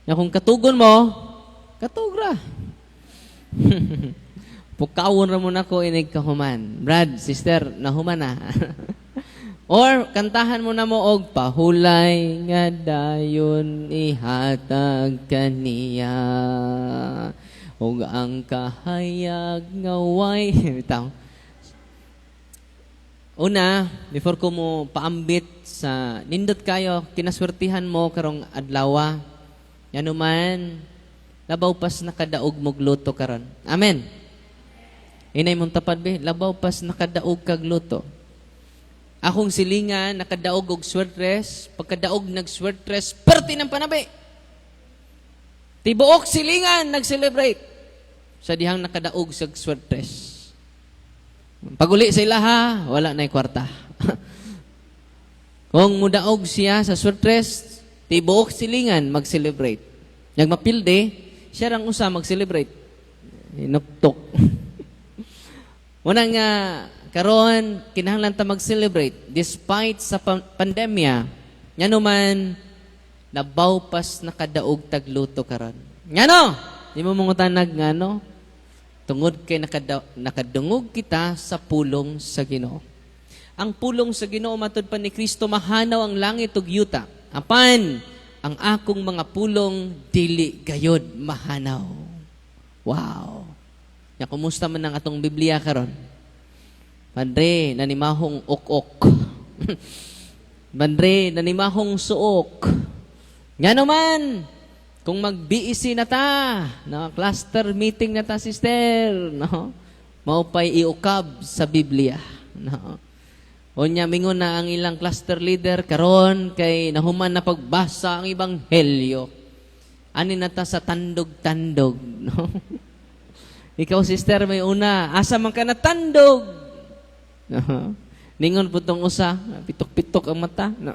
Nga kung katugon mo, katugra. Pukawon ra mo nako inig kahuman. Brad, sister, nahuman na. Or kantahan mo na mo og "Pahulay nga dayon ihatag kaniya ug ang kahayag nga way." Bitaw. Una, before ko mo paambit sa nindot kayo, kinaswertihan mo karong adlawa. Ngano man, labaw pas nakadaog mog luto karon. Amen. Inay mong tapad be, labaw pas nakadaog kag luto. Akong silingan, nakadaog og swertres, pagkadaog nag-swertres, perti ng panabi. Tibuok silingan, nag-celebrate sa dihang nakadaog sa swertres. Paguli sa ilaha, wala na kwarta. Kung mudaog siya sa swertres, tibuok silingan mag-celebrate. Nagmapilde, siya rang usa mag-celebrate. Inuktok. Muna nga, karon kinahanglan ta mag-celebrate despite sa pandemya. Ngano man, labaw pas nakadaog tagluto karon. Ngano? Di mo mangutanag ngano? Tungod kay nakadungog kita sa pulong sa Ginoo. Ang pulong sa Ginoo, matud pa ni Kristo, mahanaw ang langit ug yuta. Apan ang akong mga pulong dili gayod mahanaw. Wow. Ya, kumusta man ang atong Biblia karon? Padre, nanimahong ok-ok. Padre, nanimahong suok. Nga naman, kung mag-BEC na ta, no, cluster meeting na ta, sister, no, maupay iukab sa Biblia. No. Unya mingon na ang ilang cluster leader karon kay nahuman na pagbasa ang ebanghelyo. Ani na ta sa tandog-tandog, no? Ikaw, sister, may una, asa man ka natandog? No. Ningon po tong usa, pitok-pitok ang mata, no.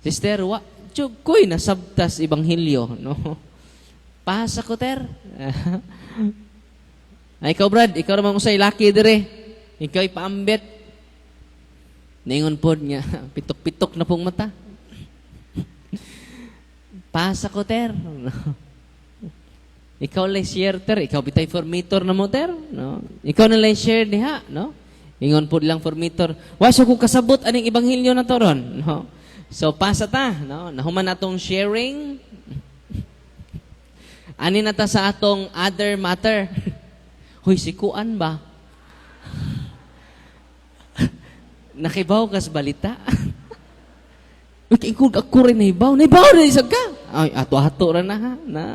Sister, wa jud ko'y nasabtas ebanghelyo, no. Pasa ko, ter. Ay, ikaw, Brad, ikaw naman usay laki dire. Ikaw ipaambit. Ningon pod nga, pitok-pitok na pong mata. Pasa ko, ter. Ikaw lay share, ter. Ikaw bitay formator na mo, ter. No? Ikaw na lay share diha, no? Ingon pod lang formator. Wa siya ko kasabot aning ebanghelyo na to ron, no? So pasa ta, no? Nahuman atong sharing. Ani na ta sa atong other matter. Hoy, si Kuan ba? Nakibaw kas balita. Uy, kay ako rin nahibaw. Nahibaw rin isag ka. Ay, ato-ato ra na ha. Na.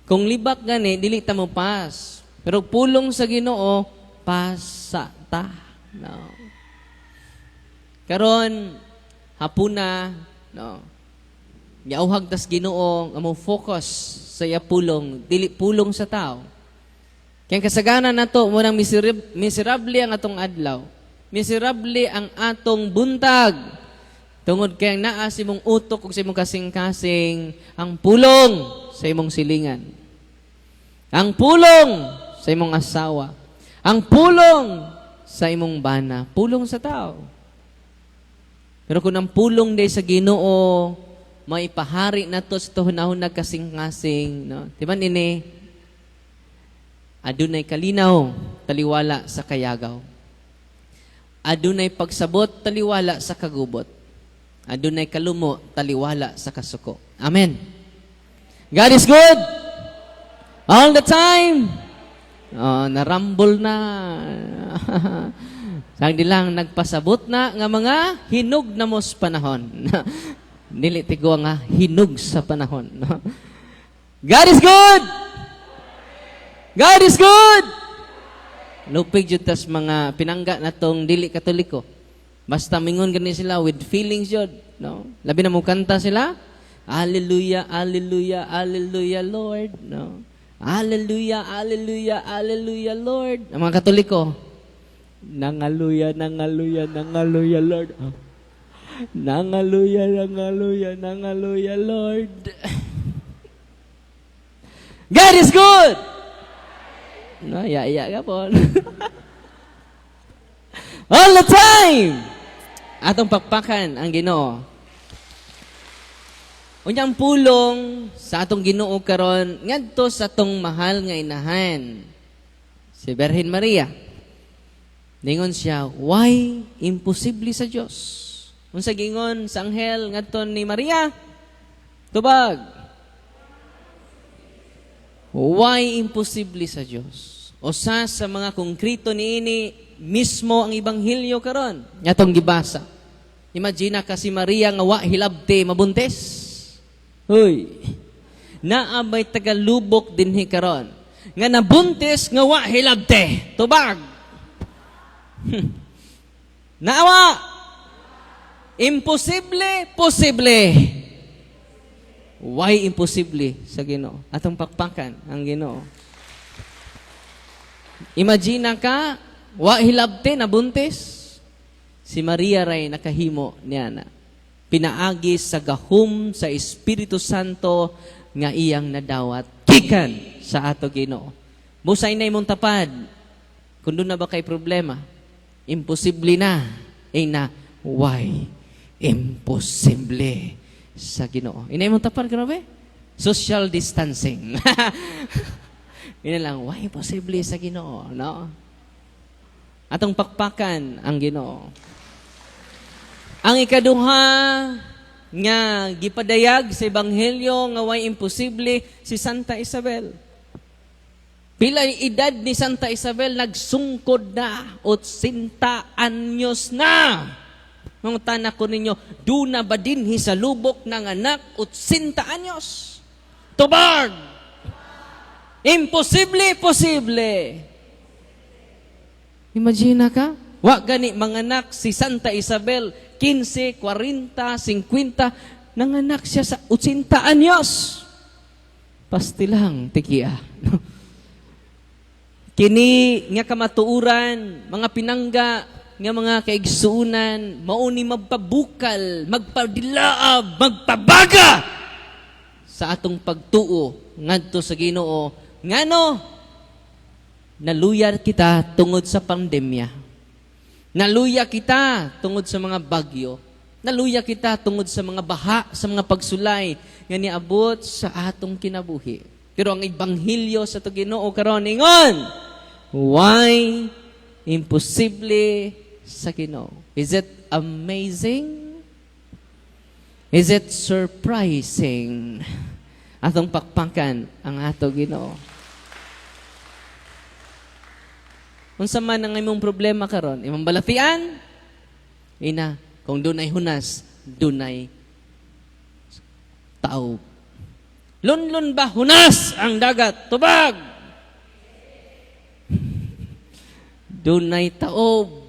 Kung libak gani, dili ta mo pas. Pero pulong sa Ginoo, pasa ta. No. Karon hapuna, no. Giauhag tas Ginoo nga mo focus sa iya pulong, dili pulong sa tao. Kaya kasagaran nato mo nang miserable ang atong adlaw. Miserable ang atong buntag. Tungod kay ang naa sa imong utok ug sa imong kasing-kasing ang pulong sa imong silingan. Ang pulong sa imong asawa. Ang pulong sa imong bana. Pulong sa tao. Pero kung ang pulong day sa Ginoo, may pahari na to sa tuhunahon nagkasing-kasing, no? Di ba nini? Adunay kalinaw, taliwala sa kayagaw. Adunay pagsabot, taliwala sa kagubot. Adunay kalumo, taliwala sa kasuko. Amen. God is good all the time. Oh, narambol na. Sang lang nagpasabot na nga mga hinog na mos panahon. Dili tigo nga hinog sa panahon. No? God is good! God is good! Lupig jud tas mga pinangga na tong dili Katoliko. Basta mingon gani sila with feelings jud, no? Labi na mo kanta sila. "Hallelujah, hallelujah, hallelujah, Lord," no? "Hallelujah, hallelujah, hallelujah, Lord." Ang mga Katoliko, "Nangaluya, nangaluya, nangaluya, Lord. Oh. Nangaluya, nangaluya, nangaluya, Lord." God is good! No, ya, ya ka po. All the time! Atong pakpakan ang Ginoo. Unya ang pulong sa atong Ginoo karon ngadto sa atong mahal nga inahan, si Birhen Maria. Ningon siya, "Way imposible sa Dios?" Unsa gingon sa anghel ngadto ni Maria? Tubag. Way imposible sa Dios? Usa sa mga konkreto niini mismo ang ebanghelyo karon nga atong gibasa. Imagine ka si Maria nga wa hilabti mabuntis. Hoy. Naa bay tagalubok dinhi karon nga nabuntis nga wa hilabti? Tubag. Naa wa. Imposible, posible. Way imposible sa Ginoo? Atong pakpakan ang Ginoo. Imagine ka, wa hilabte, nabuntis. Si Maria ray nakahimo niya na. Pinaagi sa gahom sa Espiritu Santo nga iyang nadawat gikan sa ato Ginoo. Busay na imong tapad. Kung duna ba kay problema, imposible na. Ina, way imposible sa Ginoo? Ina imong tapad, grabe. Social distancing. Ina lang, way imposible sa Ginoo, no? Atong pakpakan ang Ginoo. Ang ikaduha nga gipadayag sa ebanghelyo nga way imposible, si Santa Isabel. Pila edad ni Santa Isabel? Nagsungkod na, 80 anyos na. Mangutana ko ninyo, duna ba dinhi sa lubok nanganak 80 anyos? Tubag! Imposible, posible. Imagine ka, wa gani manganak si Santa Isabel, 15, 40, 50, nanganak siya sa 80 anyos. Pastilang tikia. Kini nga kamatuoran, mga pinangga, nga mga kaigsuunan, mao ni magpabukal, magpadilaab, magpabaga sa atong pagtuo ngadto sa Ginoo. Ngano naluya kita tungod sa pandemya. Naluya kita tungod sa mga bagyo. Naluya kita tungod sa mga baha, sa mga pagsulay nga niabot sa atong kinabuhi. Pero ang ebanghelyo sa ato Ginoo karon ingon, way imposible sa Ginoo? Is it amazing? Is it surprising? Atong pakpakan ang ato Ginoo. Unsa man ang imong problema karon, imong balatian, ina, kung dunay hunas, dunay taob. Lunlun ba hunas ang dagat? Tubag! Dunay taob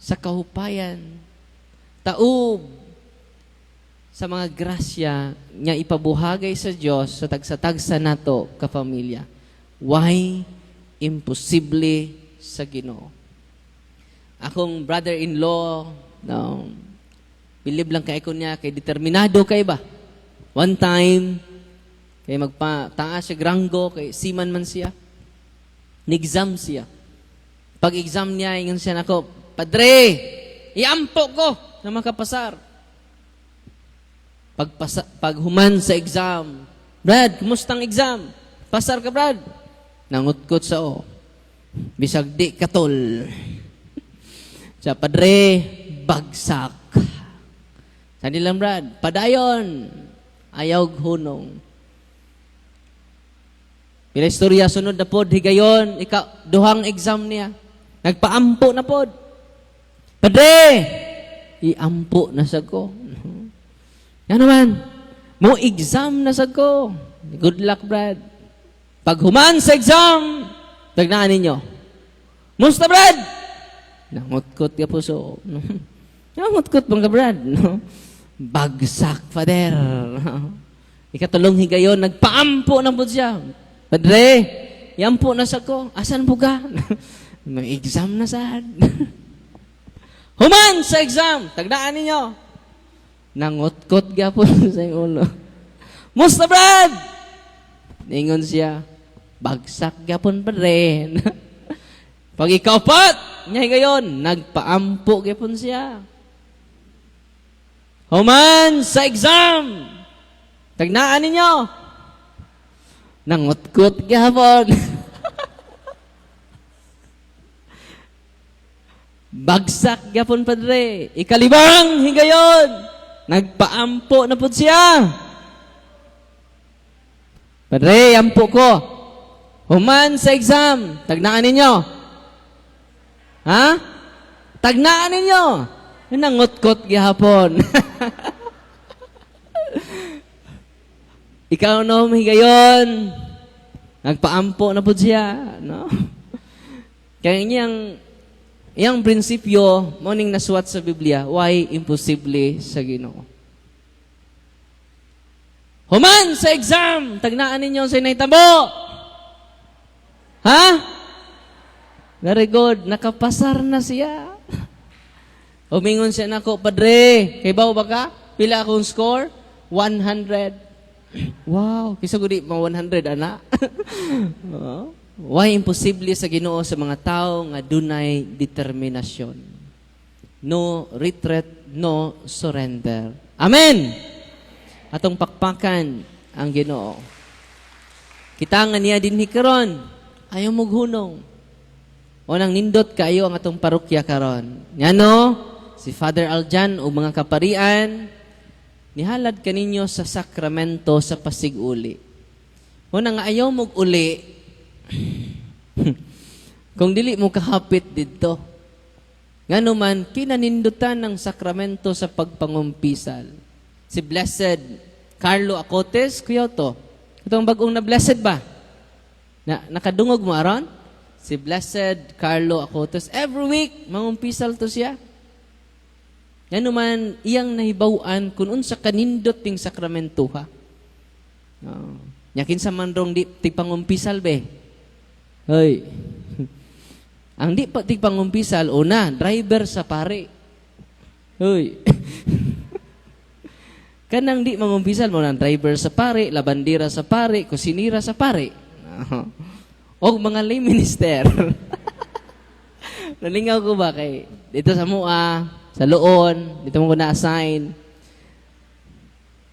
sa kahupayan. Taob sa mga grasya nga ipabuhagay sa Dios sa tagsa-tagsa nato ka pamilya. Way imposible sa Ginoo? Akong brother-in-law, no, bilib lang kay ko niya, kay determinado kay ba. One time, kay magpataas siya ranggo, kay seaman man siya. Ni-exam siya. Pag-exam niya, ingon siya nako, "Padre, iampo ko na makapasar." Paghuman sa exam, "Brad, kumusta ang exam? Pasar ka, Brad?" Nangutkot sa o. "Bisag di katol." Sa, "Padre, bagsak." Sa nilang, "Brad, padayon. Ayaw hunong." Pila istorya, sunod na pod, higayon, ika, duhang exam niya. Nagpaampo na pod. "Padre, iampo na sa ko." Yan naman, mo exam na sa ko. "Good luck, Brad." Pag human sa exam, tagnaan ninyo. "Musta, Brad?" Nangutkot ka po so. "Nangutkot bang ka, Brad?" No? "Bagsak, Father." Ikatulong higayon, nagpaampo na po siya. "Padre, iampo na sa ko. Asan po ka?" "May exam na sad." Human sa exam, tagdaan ninyo. Nangutkot gyapon sa iyong ulo. "Musta, Brad?" Ningon siya, "Bagsak gyapon, Padre." Pag ikaupat, niya ngayon, nagpaampo gyapon siya. Human sa exam. Tagnaan ninyo. Nangutkot gihapon. Bagsak gyapon, padre. Ikalibang higayon. Nagpaampo na pud siya. Padre, ampo ko. Human sa exam. Tagnaan ninyo. Ha? Tagnaan ninyo. Nangutkot gihapon. Ikaw no, higayon. Nagpaampo na pud siya. No? Kaya iyang iyang prinsipyo, mao ning nasuwat sa Biblia, why imposible sa Ginoo. Human sa exam, tagnaan ninyo sa nahitabo. Ha? Very good, nakapasar na siya. Umingon siya nako, "Padre, kay ba ka? Pila akong score? 100." Wow, kisa gudi mga 100 ana. Oo. Why imposible sa Ginoo sa mga tao nga dunay determinasyon. No retreat, no surrender. Amen. Atong pakpakan ang Ginoo. Kita nga niya dinhi karon, ayaw mo hunong. O nang nindot kayo ang atong parokya karon. Ngano, si Father Aljan o mga kaparian nihalad kaninyo sa sakramento sa pasiguli. O nang ayaw mog uli kung dili mo kahapit didto. Ngano man, kinanindutan ng sakramento sa pagpangumpisal. Si Blessed Carlo Acutis, kuya to. Itong bagong na blessed ba? Na, nakadungog mo aron? Si Blessed Carlo Acutis. Every week, mangumpisal to siya. Ngano man, iyang nahibaw-an kung unsa kanindot ting sakramentuha. Oh. Nya kinsa man rong di tigpangumpisal be? Hoy. Ang di pa tigpangumpisal, una, driver sa pare. Hoy. Kanang di mangumpisal mo nang driver sa pare, labandira sa pare, kusinira sa pare. O mga lay minister. Nalingaw ko ba kay dito sa mua, sa Loon, dito mo ko na-assign.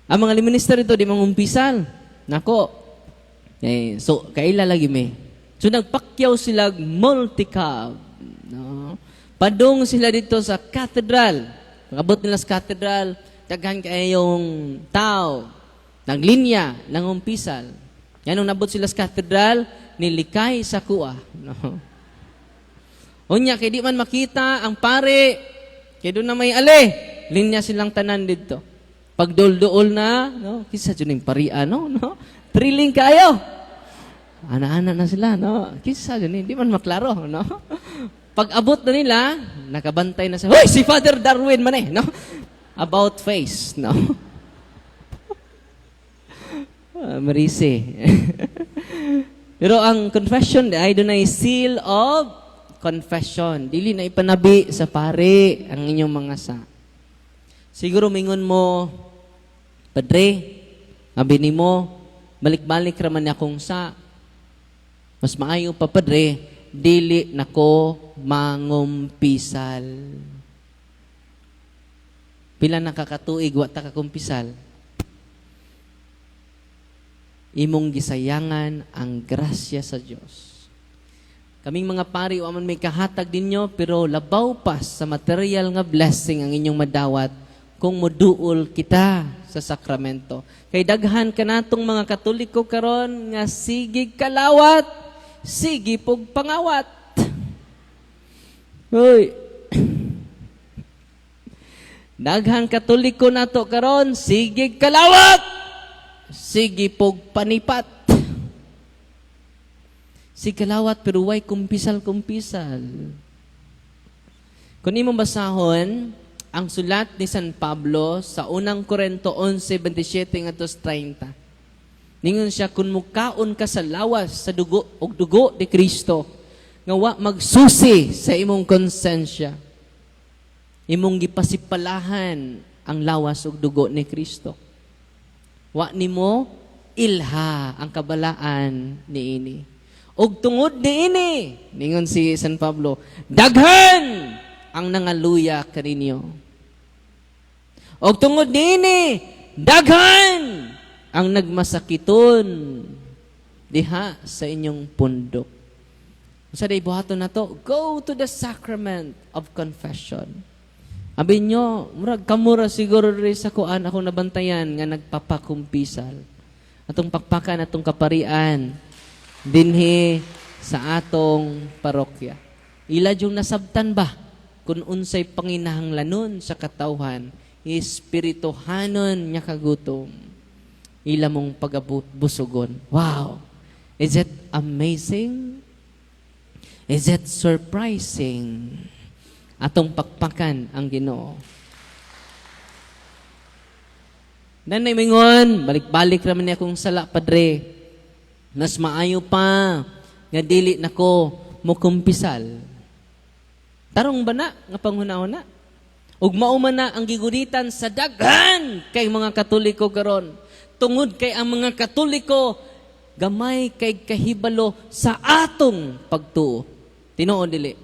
Ang mga lay minister ito di mangumpisal. Nako. Eh, so, kaila lagi me. So, nagpakyaw sila multicab. No? Padung sila dito sa cathedral. Nakabot nila sa cathedral, daghan kayong tao. Naglinya, nangumpisal. Yan, nung nabot sila sa cathedral, nilikay sa kuha. No? Unya, kay di man makita ang pare, kay doon na may ale, linya silang tanan dito. Pagdul-duol na, no? Kisa dyan yung paria, no? No? Thrilling kayo. Ana-ana na sila, no? Kisa dyan, hindi man maklaro, no? Pag abot na nila, nakabantay na siya, "Hoy, si Father Darwin man eh," no? About face, no? Marise. Pero ang confession ay doon ay seal of confession. Dili na ipanabi sa pare ang inyong mga sa. Siguro mingon mo, "Padre, abi nimo, balik-balik raman akong sa. Mas maayo pa, padre, dili nako mangumpisal." Pila nakakatuig wa ta kakumpisal? Imong gisayangan ang grasya sa Dios. Kaming mga pari, wa man may kahatag ninyo, pero labaw pa sa material nga blessing ang inyong madawat kung moduol kita sa sakramento. Kay daghan kanatong mga Katoliko karon nga sige kalawat, sige pog pangawat. Hoy. Daghan Katoliko nato karon, sige kalawat, sige pog panipat. Sige kalawat pero way kumpisal-kumpisal. Kung imong basahon ang sulat ni San Pablo sa Unang Korento 11:27 ngadto 30. Ningon siya, kung mukaon ka sa lawas sa dugo og dugo ni Kristo nga wa magsusi sa imong konsensya, imong gipasipalahan ang lawas ug dugo ni Kristo. Wa nimo ilha ang kabalaan niini. Og tungod niini, ningon si San Pablo, daghan ang nangaluya kaninyo. Og tungod niini, daghan ang nagmasakiton diha sa inyong pundok. Unsa day buhaton nato? Go to the sacrament of confession. Abi nyo, murag kamura siguro rin sa kuan akong nabantayan nga nagpapakumpisal. Atong pakpakan atong kaparian dinhi sa atong parokya. Ila yung nasabtan ba kung unsay panginahanglanon sa katawhan, espirituhanon nga kagutom, ila mong pagabusugon. Wow! Is it amazing? Is it surprising? Atong pakpakan ang Ginoo. Nanay mingon, balik-balik raman niya akong sala, Padre. Mas maayo pa nga dili nako mokumpisal. Tarong ba na nga panghuna-huna? Ug mao man na ang gigunitan sa daghan kay mga Katoliko karon. Tungod kay ang mga Katoliko gamay kay kahibalo sa atong pagtuo. Tinuod dili?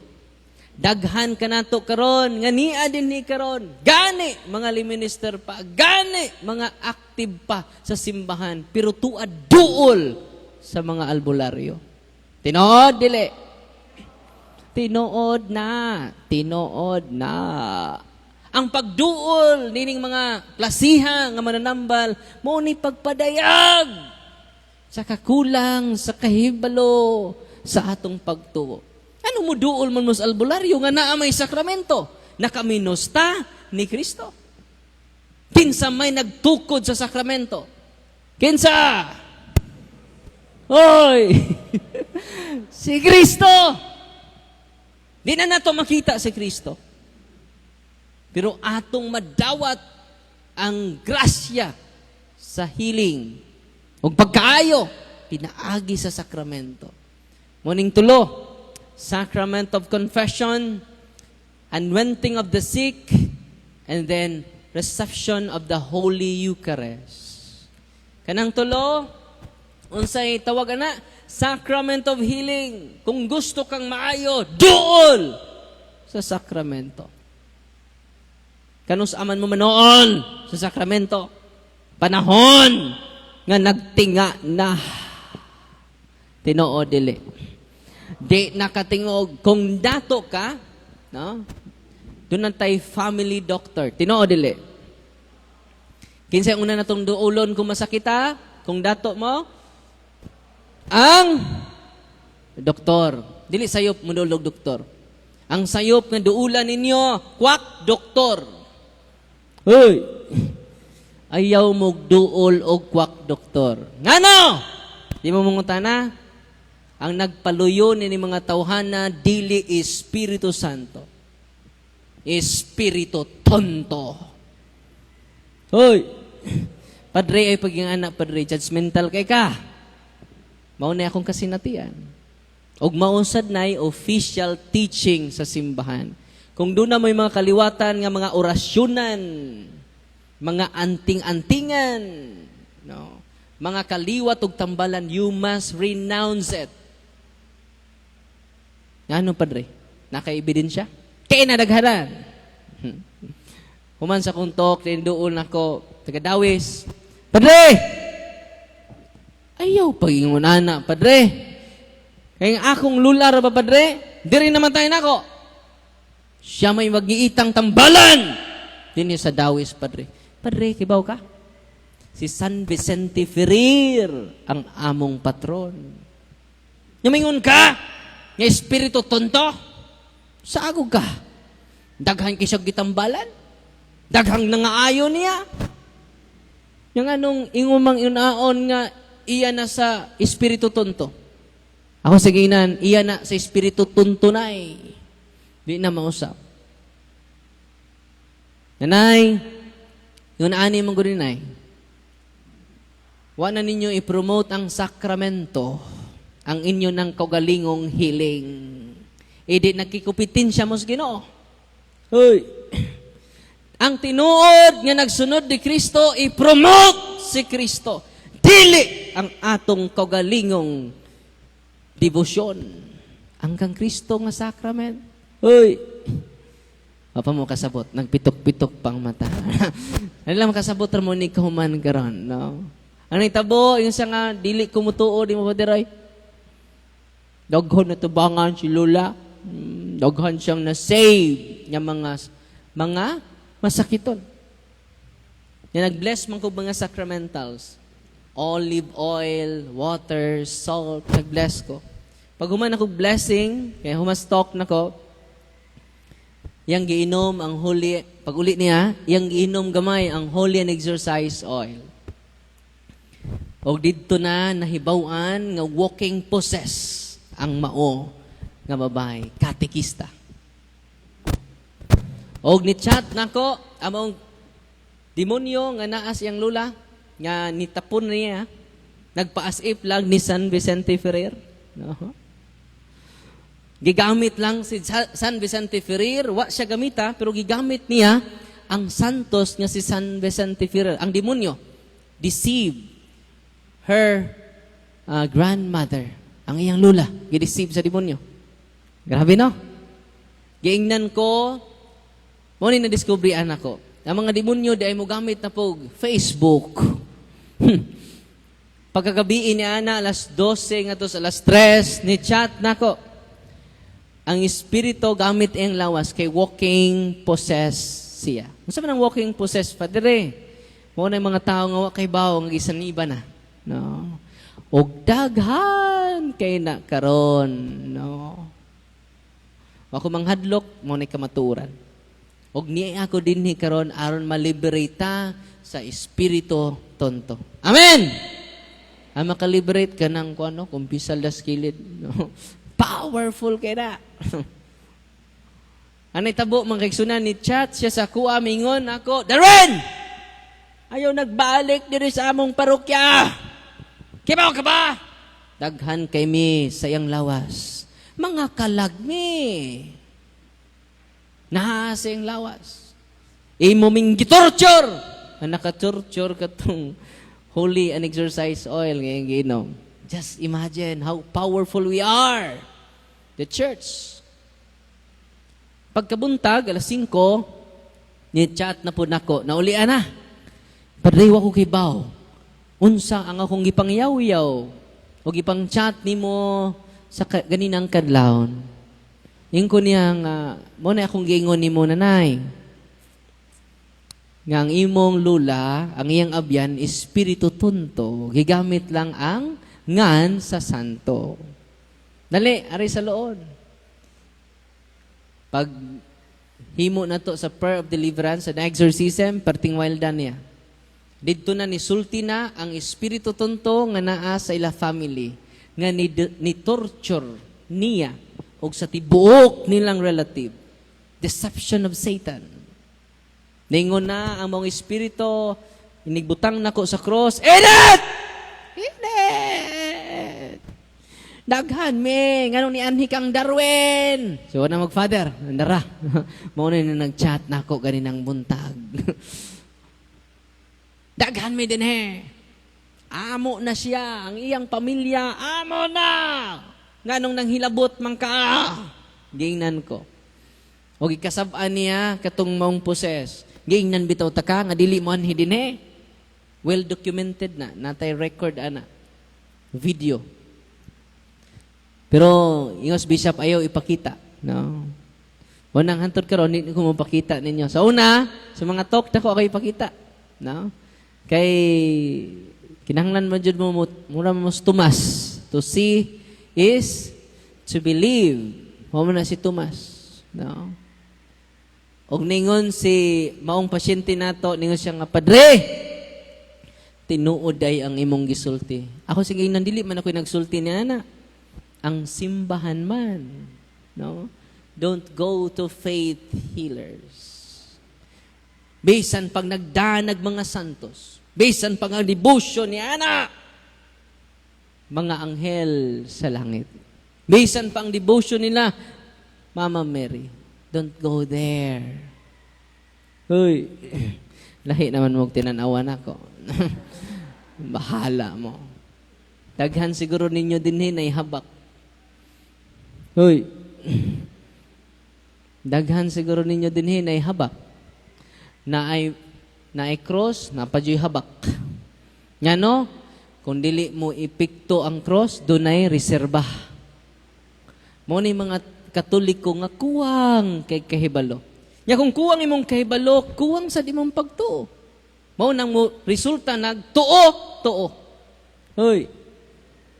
Daghan kanato karon nga nia din ni karon. Gani mga lay minister pa, gani mga active pa sa simbahan, pero tuad duol sa mga albularyo. Tinuod dili? Tinuod na, tinuod na. Ang pagduol nining mga klasiha nga mananambal mo ni pagpadayag sa kakulang sa kahibalo sa atong pagtuo. Ano mo duol man mo sa albularyo nga naa may sakramento? Nakaminos ta ni Kristo. Kinsa may nagtukod sa sakramento? Kinsa? Hoy! Si Kristo! Di na nato makita si Kristo. Pero atong madawat ang grasya sa healing ug pagkaayo pinaagi sa sakramento. Morning tulo, sacrament of confession, anointing of the sick, and then reception of the Holy Eucharist. Kanang tulo, unsay tawag ana? Sacrament of healing. Kung gusto kang maayo, duol sa sakramento. Kanus-a man mo manool sa sakramento? Panahon nga nagtinga na. Tinuod dili? Di nakatingog kung dato ka, no? Doon tay family doctor. Tinuod dili? Kinsa una natong duulon kung masakita? Kung dato mo? Ang doktor. Dili sayop modulog doktor. Ang sayop nga duulan ninyo, quack doktor. Hoy! Ayaw mo duol og quack doktor. Ngano? Di mo mangutana? Ang nagpaluyo ni mga tawhana dili Espiritu Santo. Espiritu tonto. Hoy! Padre ay paging anak, padre, judgmental kay ka. Mao na akong kasinatian. Og mausad na'y official teaching sa simbahan. Kung doon na may mga kaliwatan nga mga orasyonan, mga anting-antingan, no, mga kaliwat ug tambalan, you must renounce it. Ngano, padre? Naka-ebidensya? Kay nadaghanan. Human sa kong talk, tinduol nako, taga-Dawis. "Padre! Ayaw pagingon ana, padre. Kaya ang akong lular ba, padre? Diri naman tayo nako. Siya may magiitang tambalan. Dinhi sa Dawis, padre." "Padre, kibaw ka? Si San Vicente Ferrer ang among patron. Yumingon ka, nga espiritu tonto, saagog ka. Daghan kay siya gitambalan. Daghang nangaayo niya. Yung anong ingumang inaon nga iya na sa espiritu tonto? Ako sa ginan, iya na sa espiritu tuntunay. Di na mausap." Nanay, yun ani mong gurinay. Wa na ninyo i-promote ang sakramento, ang inyo ng kaugalingong healing. Idi nagkikupitensya mo sa Ginoo. Hoy! Ang tinuod nga nagsunod ni Kristo, i-promote si Kristo. Dili ang atong kaugalingong debosyon. Ang kang Kristo nga sacrament. Hoy! Wa pa mo kasabot, nagpitok-pitok pang mata. Ano lang makasabot ra mo ni kahuman karon, no? Ang nahitabo, yung siya nga dili ko mutuo di mo, Father, ay. Daghan na tubangan si Lola. Daghan siyang na-save nga mga masakiton. Nga nag-bless man ko mga sacramentals. Olive oil, water, salt, nag-bless ko. Pag human ako blessing, kaya humastok na ko, yang giinom ang holy, pag uli niya, yang giinom gamay ang holy and exorcise oil. Og didto na nahibaw-an nga walking possess ang mao nga babae, katekista. Og ni chat nako among demonyo nga naa siyang lula nga nitapon niya, nagpa-as if lang ni San Vicente Ferrer. No? Gigamit lang si San Vicente Ferrer, wa siya gamita, pero gigamit niya ang santos nga si San Vicente Ferrer. Ang demonyo deceive her grandmother, ang iyang lula, gideceive sa demonyo. Grabe, no? Giingnan ko, mo ni na-discovery anak ko. Ang mga demonyo di ay mo gamit na pog Facebook. Pagkagabi ni ana, alas 12 nga to sa alas 3, ni chat nako. Ang espiritu gamit ang lawas kay walking possess siya. Unsa man ang walking possess, Padre? Mo na yung mga tao nga wa kay bawo nga gisaniba na. No. Og daghan kay na karon, no. Wa ko manghadlok, mo na kamatuoran. Og niya ako dinhi karon aron ma-liberate ta sa espiritu tonto. Amen. Ang makaliberate ka ng kung ano, kumpisal das kilid. No? Powerful kay na. Anay tabo mga kaigsunan, ni chat siya sa kuha, mingon ako, "Darwin! Ayaw nagbalik diri sa among parokya. Kibaw ka ba? Daghan kay mi sa iyang lawas. Mga kalagmi. Naa sa iyang lawas. Imo ming gitorture." Ang nakatorture katong holy and exorcise oil ngayong giinom. Just imagine how powerful we are. The church. Pagkabuntag, alas 5, ni chat na po nako, naulian na. "Padre, wa ko kibaw. Unsa ang akong gipangyaw-yaw o gipang chat nimo sa ganinang kadlawon?" Ingko niya nga, mo na akong giingon nimo, nanay. Nga ang imong lula, ang iyang abyan, espiritu tonto. Gigamit lang ang ngan sa santo. Dali, ari sa loon. Pag himo na to sa prayer of deliverance and exorcism, perting wild niya. Didto na nisulti na ang espiritu tonto nga naa sa ila family nga ni torture niya og sa tibuok nilang relative. Deception of Satan. Ningon na ang mga espiritu, inigbutang nako sa cross, "Init! Init! Daghan me, nganong nianhi kang Darwin?" So na mag-father, nandara. Mao na yung nag-chat nako ganinang buntag. "Daghan mi din he. Amo na siya, ang iyang pamilya, amo na! Nganong nang hilabot man ka?" Giingnan ko. O gikasab-an niya katong maong possess. "Giingnan bitaw ta ka nga dili mo anhi dinhi." Well documented na, natay record ana. Video. Pero ingos bishop ayaw ipakita, no. Unang hantod karon di ko mapakita ninyo. Sa una, sa mga talk na ko ako ipakita, no? Kay kinahanglan man jud mo mura mo Tomas. To see is to believe. Mao man na si Tomas, no? Og ningon si maong pasyente nato, ningon siya nga, "Padre, tinuod ay ang imong gisulti." Ako sige nandili man ako nagsulti ni ana. Ang simbahan man, no? Don't go to faith healers. Bisan pag nagdanag mga santos, bisan pag ang devotion ni ana, mga anghel sa langit. Bisan pa ang devotion nila, Mama Mary, don't go there. Uy, lahi naman mo tinanawan ako. Bahala mo. Daghan siguro ninyo din ay habak. Uy. Daghan siguro ninyo dinhi nay habak. Naay cross, naa pa juy habak. Ngano? Kung dili mo epekto ang cross, dunay reserba. Mao ni mga Katoliko nga kuwang kay kahibalo. Nya kung kuwang imong kahibalo, kuwang sa imong pagtuo. Mao nang mo resulta nagtuo, tuo. Hoy.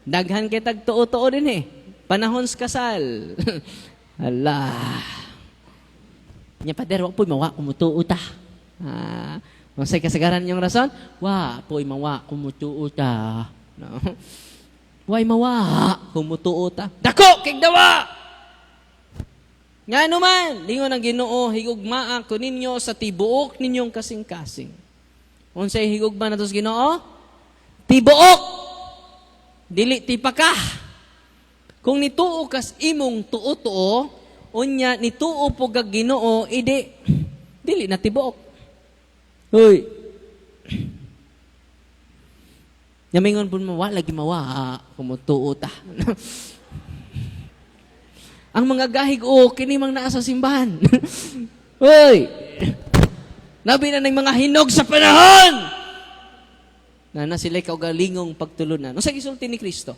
Daghan kay tag tuo-tuo din eh. Panahon sa kasal. Hala. Nya, "Pader, wa po'y mawa kung mutuo ta." Ah, unsay kasagaran yung rason? "Wa po'y mawa kung mutuo ta." No. Way mawa kung mutuo ta. Dako kay dawa. Nga naman, lingon ang Ginoo, "Higugmaa ko ninyo sa tibuok ninyong kasing-kasing." Unsay higugma nato sa Ginoo? Tibuok! Dili tipaka. Kung nituo kas imong tuo-tuo, unya nituo po kag Ginoo, idi dili na tibuok. Hoy. Nya mingon po mo, "Wa lagi mawa, kung mutuo ta." Ang mga gahig o, kini mang naa sa simbahan. Hoy! Labi na ng mga hinog sa panahon! Na na sila'y kaugalingong pagtulunan. Ano sa gisulti ni Kristo?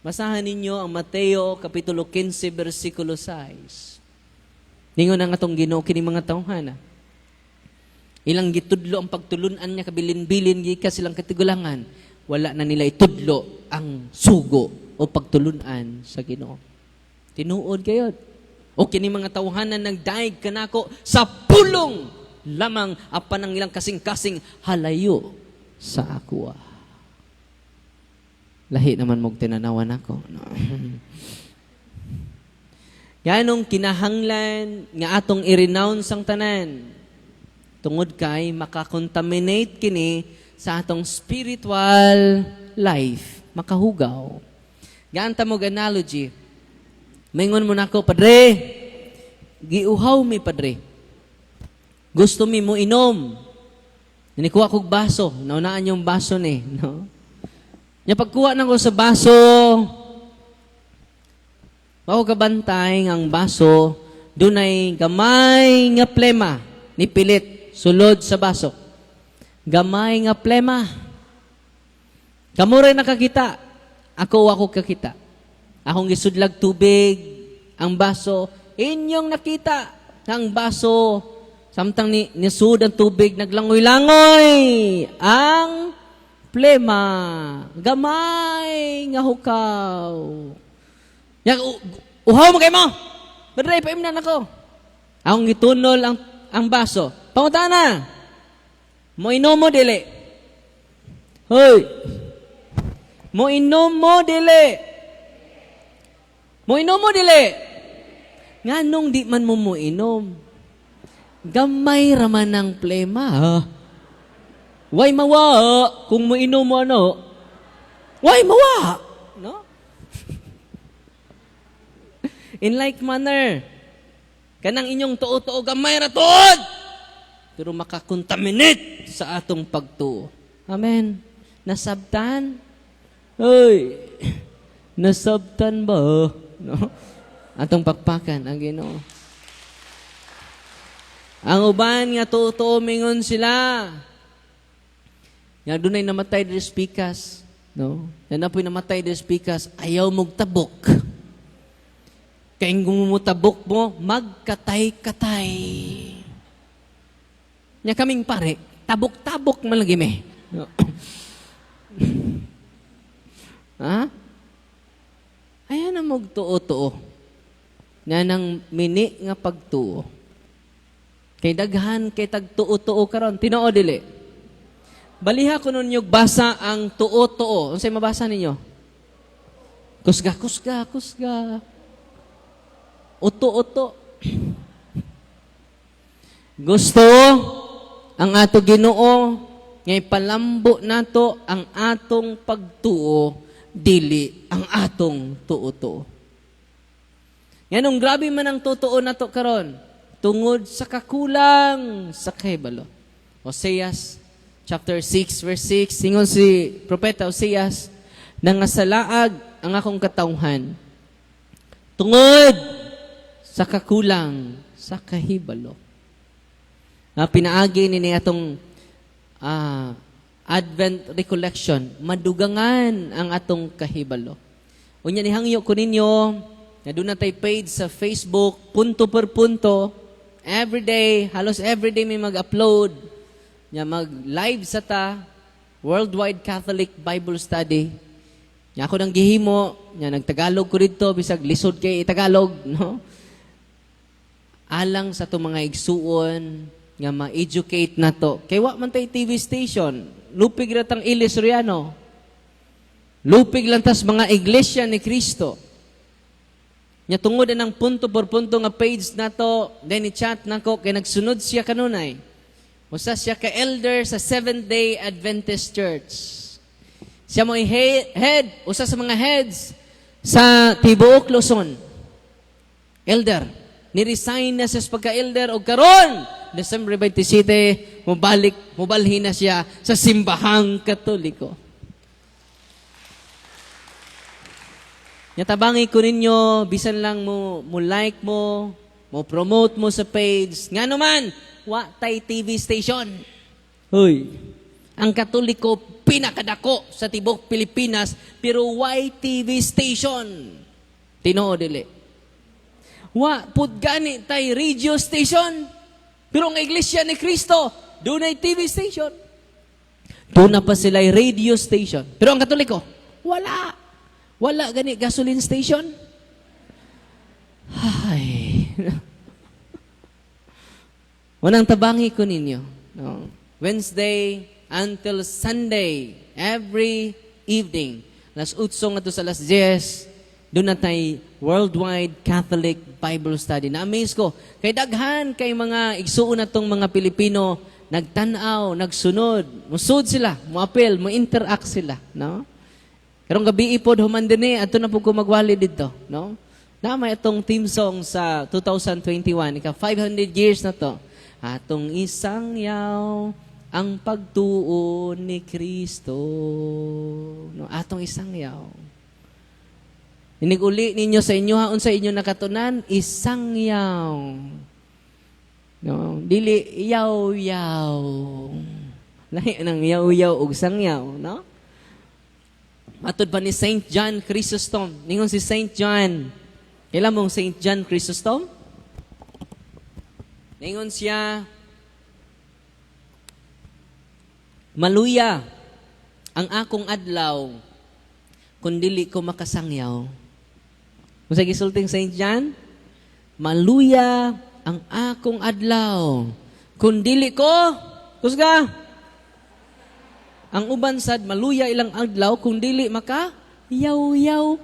Basahan ninyo ang Mateo Kapitulo 15, versikulo 6. Ningon ang atong Ginoo kini mga tawhana. Ilang gitudlo ang pagtulunan niya kabilin-bilin gikan silang katigulangan. Wala na nila itudlo ang sugo o pagtulunan sa Ginoo. Tinuod kayo. O kini mga tawhana nagdaig kanako sa pulong lamang, apan ang ilang kasing-kasing halayo sa akoa. Lahi naman mong tinanawan ako. No? Ganong kinahanglan nga atong i-renounce ang tanan tungod kay makakontaminate kini sa atong spiritual life, makahugaw. Gaan ta mog analogy. Maingon mo nako, "Padre, giuhaw mi, Padre. Gusto mi mo inom." Nikuha kog baso, naunaan yung baso ni, no? Nya pagkuha na ko sa baso, mao kabantay ang baso, dunay gamay nga plema ni pilit sulod sa baso. Gamay nga plema. Kamo rin nakakita. Ako ako kakita. Akong gisudlag tubig, ang baso, inyong nakita ang baso, samtang ni nisud ang tubig, naglangoy-langoy ang plema. Gamay nga hukaw. Ya, uhaw mo kay mo. "Padre, paimnan ako." Akong gitunol ang baso. Pangutana. Mo inom mo dili? Hoy. Mo inom mo dili? Mo inom mo dili? Nganong di man mo mo inom? Gamay raman ng plema. Ha? Way mawa kung mo inom mo ano. Way mawa. No? In like manner, kanang inyong tuo-tuo gamay ra tuod. Pero makakontaminate sa atong pagtuo. Amen. Nasabtan? Hoy. Nasabtan ba? No? Atong pakpakan ang Ginoo. Ang uban nga tuo-tuo, mingon sila. Nga dunay namatay diri sa pikas, no? Nga napoy namatay diri sa pikas, ayaw mog tabok. Kay kung mutabok mo, magkatay-katay. Nya kaming pare, tabok-tabok man lagi mi. No? Ha? Ayan ang magtuo-tuo. Nga nang mini nga pagtuo. Kay daghan kay tagtuo-tuo karon, tinuod dili? Baliha ko ninyo basa ang tuo-tuo. Unsay mabasa ninyo? Kusga, kusga, kusga. Uto-uto. Gusto ang ato Ginoo nga ipalambo nato ang atong pagtuo, dili ang atong tuo-tuo. Nganong grabe man ang totoo nato karon tungod sa kakulang sa kahibalo. Oseas chapter 6 verse 6, ingon si propeta Oseas, "Nangasalaag ang akong katawhan tungod sa kakulang Sa kahibalo. Na pinaagi ni atong Advent recollection, madugangan ang atong kahibalo. Unya nihangyo ko ninyo, na duna tay page sa Facebook, punto per punto, every day, halos every day may mag-upload, nya mag-live sa ta, Worldwide Catholic Bible Study. Nya ako nang gihimo, nya nagtagalog ko dito, bisag lisod kay Tagalog, no? Alang sa atong mga igsuon nga ma-educate nato. Kay wa man tay TV station, lupig ra tang Ili Soriano. Lupig lang tas mga Iglesia ni Cristo. Nya tungod ang punto por punto nga page nato, then i-chat nako kay nagsunod siya kanunay. Usa siya ka elder sa Seventh Day Adventist Church. Siya mo head, usa sa mga heads sa tibuok Luzon. Elder. Ni-resign na siya sa pagka-elder og karon December 27, mobalik, mobalhin na siya sa Simbahang Katoliko. Nya tabangi ko ninyo, bisan lang mo, mo like mo, mo promote mo sa page. Nga naman, wa tay TV station. Hoy, ang Katoliko pinakadako sa tibok Pilipinas, pero why TV station? Tinuod dili. Wa pud gani tay radio station. Pero ang Iglesia ni Cristo, dunay TV station. Doon na pa sila radio station. Pero ang Katoliko, wala. Wala gani gasoline station. Ay. Unang tabangi ko ninyo. No? Wednesday until Sunday, every evening, alas 8 ngadto sa alas 10, duna tay Worldwide Catholic Bible Study. Na-amaze ko. Kay daghan kay mga igsuon natong mga Pilipino, nagtanaw, nagsunod, musud sila, moapil, mo-interact sila, no? Karong gabi pod human dinhi, adto na pud ko magwali didto, no? Na may atong theme song sa 2021, ika 500 years na to. Atong isangyaw ang pagtuo ni Kristo. No, atong isangyaw. Inig-uli ninyo sa inyo ha, unsa inyo nakatunan, isangyaw. No, dili yaw-yaw. Lahi nang yaw-yaw ug sangyaw, no? Matod pa ni Saint John Chrysostom. Ningon si Saint John. Kailan mong Saint John Chrysostom? Ningon siya, maluya ang akong adlaw kung dili ko makasangyaw. Kung sa gisulting Saint John, maluya ang akong adlaw kung dili ko, kusga, ang uban sad maluya ilang adlaw kung dili maka yaw-yaw.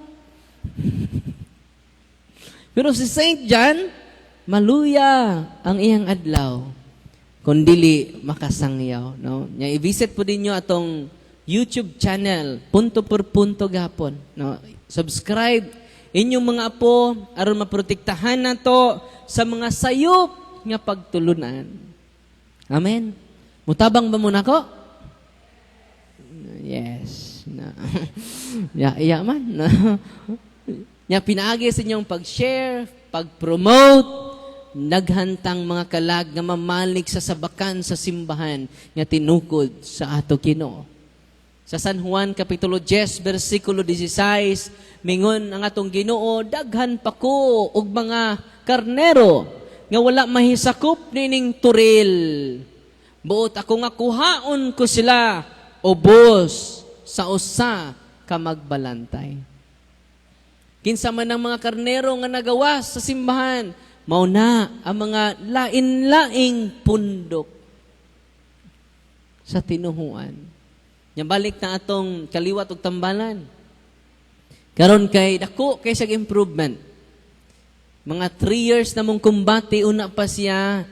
Pero si Saint John, maluya ang iyang adlaw kung dili makasangyaw, no? Nya i-visit po ninyo atong YouTube channel, punto por punto gapon, no? Subscribe inyong mga apo aron maprotektahan nato sa mga sayop nga pagtulunan. Amen. Mutabang ba mo nako? Yes. Na. Ya, iya man. Nya pinaagi sa inyong pag-share, pag-promote, naghantang mga kalag nga mamalik sa sabakan sa simbahan nga tinukod sa ato Ginoo. Sa San Juan Kapitulo 10 versikulo 16, mingon ang atong Ginoo, daghan pa ko og mga karnero nga wala mahisakop nining turil. Buot ako nga kuhaon ko sila ubos sa usa ka magbalantay. Kinsa man ang mga karnero nga nagawas sa simbahan, mao na ang mga lain-laing pundok sa tinuhuan. Nya balik na atong kaliwat og tambalan. Karon kay dako kay siyang improvement. Mga 3 years na mong kumbate, una pa siya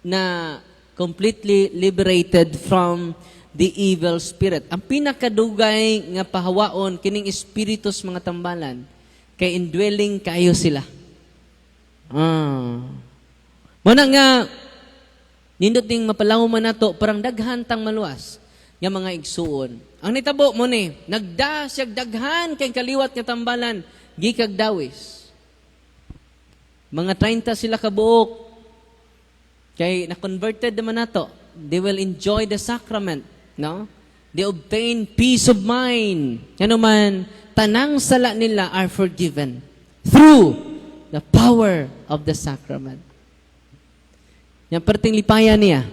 na completely liberated from the evil spirit. Ang pinakadugay nga pahawaon kining espiritus mga tambalan kay indwelling kayo sila. Muna nga nindot ning mapalaw man nato parang daghan tang maluwas nga mga igsuon. Ang nitabo mo ni, nagda siya daghan kay kaliwat nga tambalan gikag dawis. Mga 30 sila kabuok. Kay na-converted naman nato. They will enjoy the sacrament, no? They obtain peace of mind. Ano man, tanang sala nila are forgiven through the power of the sacrament. Yan perting lipayan niya.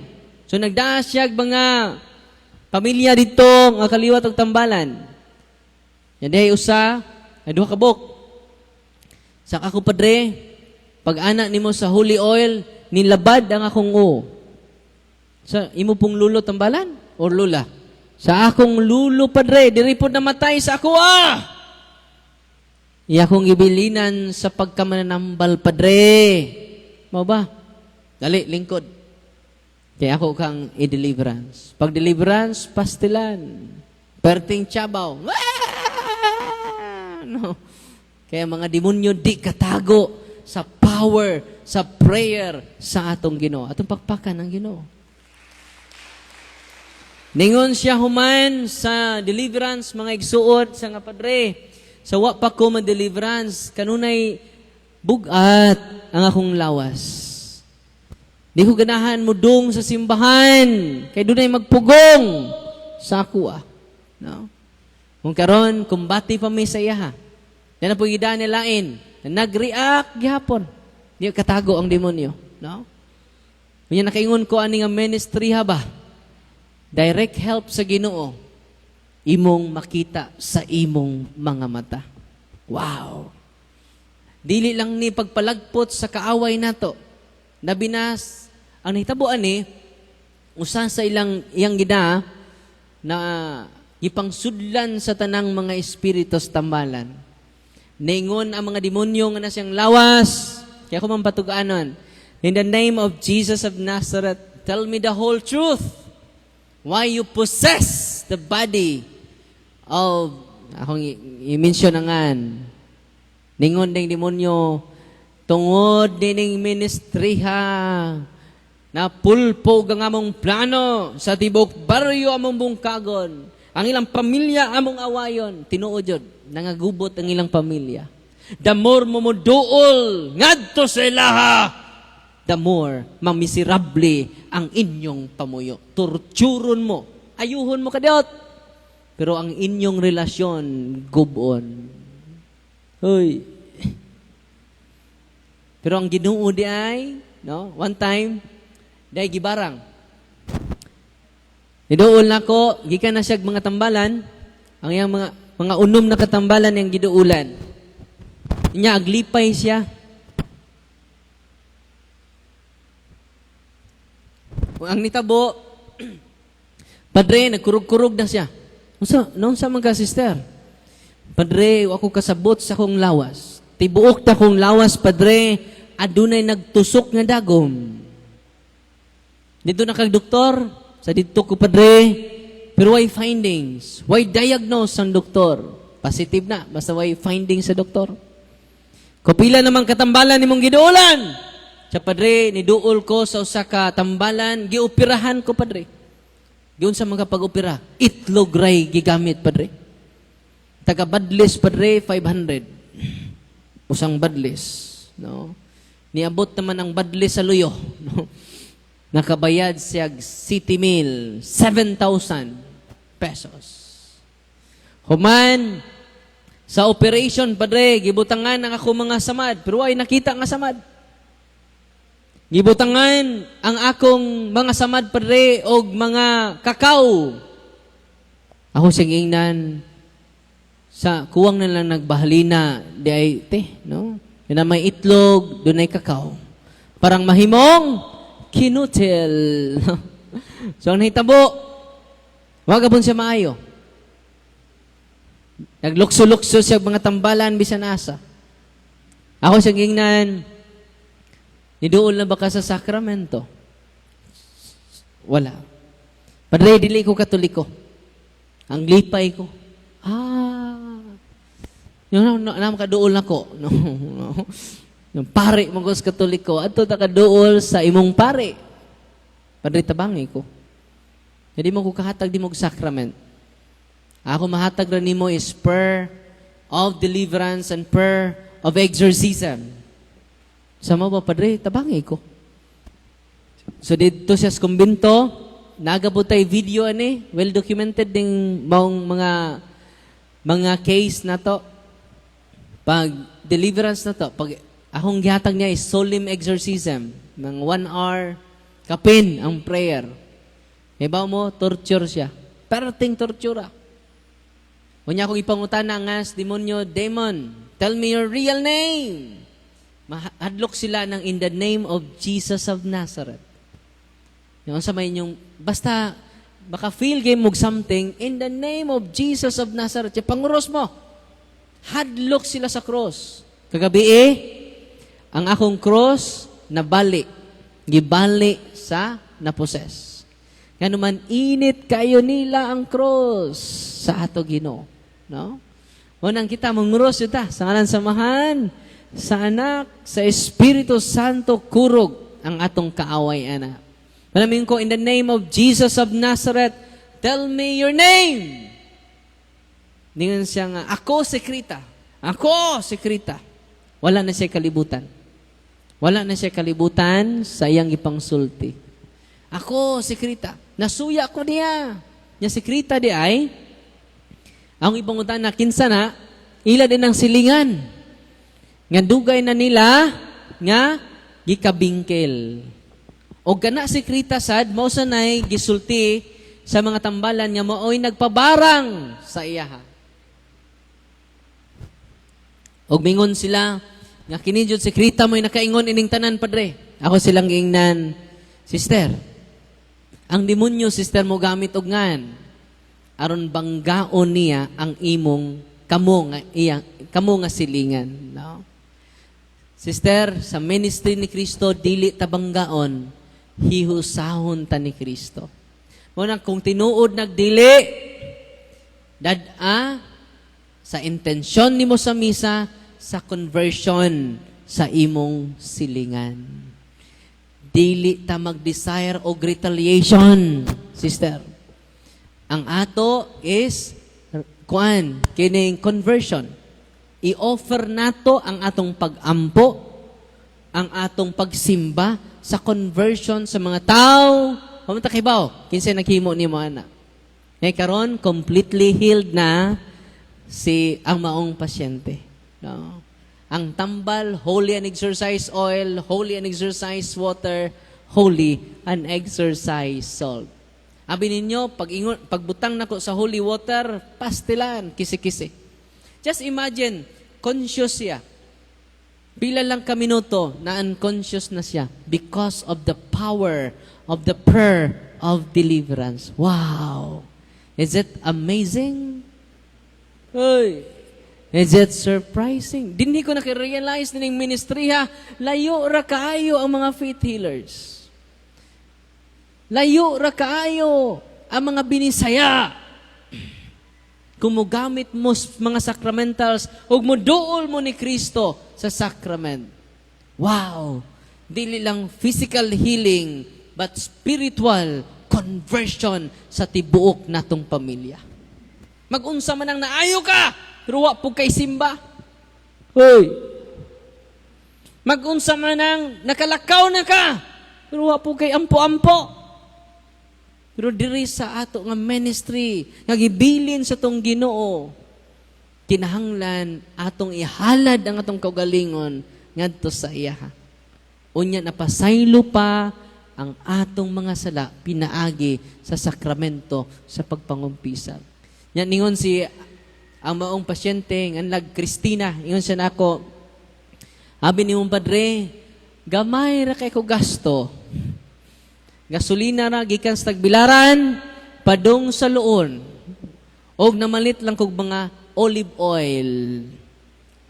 So nagdaa siya mga pamilya dito nga kaliwat og tambalan. Yan dihay usa, ay duha ka buok. Sa ako, "Padre, pag ana nimo sa holy oil, nilabad ang akong uo." Sa imo pong lulo tambalan or lula? Sa akong lulo, padre, diri pod namatay sa ako ah. Iya akong gibilinan sa pagkamananambal, padre. Mao ba? Dali, lingkod. Kaya ako kang i-deliverance. Pag deliverance, pastilan. Perting tsabaw. Ah! No. Kaya mga demonyo di katago sa power, sa prayer sa atong Ginoo. Atong pakpakan ang Ginoo. Ningon siya human sa deliverance, mga igsuon, sa nga, "Padre, sa wa pa ko man-deliverance, kanunay bugat ang akong lawas. Di ko ganahan mo dung sa simbahan, kay dunay magpugong sa ako ah." No? Kung karon kumbati pa mi sa iyaha. Yan ang pagidaan nilain. Nag-react gihapon. Di katago ang demonyo. No? Unya nakaingon ko ani nga ministry ha ba? Direct help sa Ginoo imong makita sa imong mga mata. Wow. Dili lang ni pagpalagpot sa kaaway nato. Nabinas ang nahitabo ani usa sa ilang iyang gina na gipangsudlan sa tanang mga espiritu sa tambalan. Ningon ang mga demonyo nga na siyang lawas. Kaya ko man patuganon. "In the name of Jesus of Nazareth, tell me the whole truth. Why you possess the body of," akong i-mention angan. Ningon ding demonyo, "Tungod dining ministry ha, na pulpog ang among plano sa tibok baryo among bungkagon. Ang ilang pamilya among awayon." Tinuod jud, nangagubot ang ilang pamilya. "The more mo moduol ngadto sa ilaha, the more mamisirable ang inyong pamuyo. Torturon mo, ayuhon mo kadiyot. Pero ang inyong relasyon, gubon." Hoy. Pero ang Ginoo di ay, no? One time, di ay gibarang. Niduol nako, gikan na siya mga tambalan, ang iyang mga unom na katambalan yang giduulan. Inya aglipay siya. Ang nitabo, "Padre, nagkurog-kurog na siya." "Unsa, noon sa man ka, sister?" "Padre, ako kasabot sa akong lawas. Tibuok ta kong lawas, padre, adunay nagtusok nga dagom." "Dito na kag doktor?" "Sa dito ko, padre." "Pero why findings? Why diagnose ang doktor?" Positive na, basta why findings sa doktor. "Kupila naman katambalan nimong giduulan?" "Sa padre, niduol ko sa usa ka tambalan, gioperahan ko, padre. Giunsa mga pag-opera? Itlog ray gigamit, padre. Taga badlis, padre, 500. Usang badlis, no? Niabot naman ang badlis sa luyo, no? Nakabayad siya city mil, 7,000 pesos. Human, sa operation, padre, gibutangan ang ako mga samad, pero ay nakita nga samad. Gibutangan ang akong mga samad, padre, og mga kakao. Ako siyang ingnan, sa kuwang na lang nagbahalina, di ay, te, no? Yun na may itlog, doon ay kakao. Parang mahimong kinutil." So, ang nahitabo, wag gapon siya maayo. Naglukso-lukso siya mga tambalan bisan asa. Ako siyang gingnan, "Niduol na ba ka sa sakramento?" "Wala. Padre, dili ko Katoliko." Ang lipay ko. Ah. Yung na, na, makaduol na ko. No, no. Yung pare mo ko sa Katoliko, adto ta kaduol sa imong pare. "Padre, tabangi ko. Hindi mo ko kahatag di mo og sacrament. Ako mahatag ra nimo is prayer of deliverance and prayer of exorcism." "Sama ba, padre? Tabangi ko." So didto siya sa kumbinto, naa pod tay video ani, well documented ding maong mga case na to. Pag deliverance na to, pag akong gihatag niya is solemn exorcism, mga 1 hour kapin ang prayer. Ibaw mo, torture siya. Perting tortura. Unya akong ipangutana nga sa demonyo, "Demon, tell me your real name." Mahadlok sila ng "In the name of Jesus of Nazareth." Yung sa may inyong, basta baka feel game mo something, "In the name of Jesus of Nazareth." Yung panguros mo. Hadlok sila sa cross. Kagabi eh, ang akong cross, nabali. Gibali sa na-possess. Ngano man init kayo nila ang cross sa ato Ginoo, no? Unang kita mangros ta sa ngalan sa Amahan, sa Anak, sa Espiritu Santo, kurog ang atong kaaway ana. Malamin ko, "In the name of Jesus of Nazareth, tell me your name." Ningon siya nga, "Ako si Krita. Ako si Krita." Wala na siya kalibutan. Wala na siya kalibutan sa iyang ipangsulti. "Ako si Krita. Nasuya ko niya." Nya si Krita di ay, ang ibang na kinsa na, ila din ang silingan. Nga dugay na nila, nga gikabingkel. O gana si Krita sad, mao sa nay gisulti sa mga tambalan nga maoy nagpabarang sa iyaha. Og mingon sila, nga kini jud si Krita mo'y nakaingon ining tanan, padre. Ako silang giingnan, "Sister, ang demonyo, sister, mo gamit og ngan aron banggaon niya ang imong kamo nga iya kamo nga silingan," no? Sister, sa ministry ni Kristo dili ta banggaon, hihusahon ta ni Kristo. Mao na kung tinuod nagdili, dad-a sa intensyon nimo sa misa sa conversion sa imong silingan. Dili ta mag-desire og retaliation, sister. Ang ato is kuan kining conversion. I-offer nato ang atong pag-ampo, ang atong pagsimba sa conversion sa mga tao. Pamunta kay baw, kinsay naghimo nimo ana. Ngay karon completely healed na si ang maong pasyente. No? Ang tambal, holy and exorcised oil, holy and exorcised water, holy and exorcised salt. Abi ninyo, pag ingon, pagbutang nako sa holy water, pastilan, kisi-kisi. Just imagine, conscious siya. Pila lang ka minuto na unconscious na siya because of the power of the prayer of deliverance. Wow! Is it amazing? Hoy! Is it surprising? Dinhi ko naki-realize nining ministry ha, layo ra kaayo ang mga faith healers. Layo ra kaayo ang mga binisaya. Kung mogamit mo mga sacramentals, ug moduol mo ni Kristo sa sacrament. Wow! Dili lang physical healing, but spiritual conversion sa tibuok natong pamilya. Magunsa man ang naayo ka, pero wa pud kay simba. Hoy! Magunsa man ang nakalakaw na ka, pero wa pud kay ampo-ampo. Pero diri sa ato nga ministry, nga gibilin sa tong Ginoo, kinahanglan atong ihalad ang atong kaugalingon ngadto sa iya. Unya napasaylo pa ang atong mga sala pinaagi sa sakramento sa pagpangumpisal. Nya ningon si ang maong pasyente nganlag Christina, ingon siya nako, "Abi ni mong padre, gamay ra kay ko gasto. Gasolina ra gikan sa Tagbilaran padung sa Loon. Og namalit lang kog mga olive oil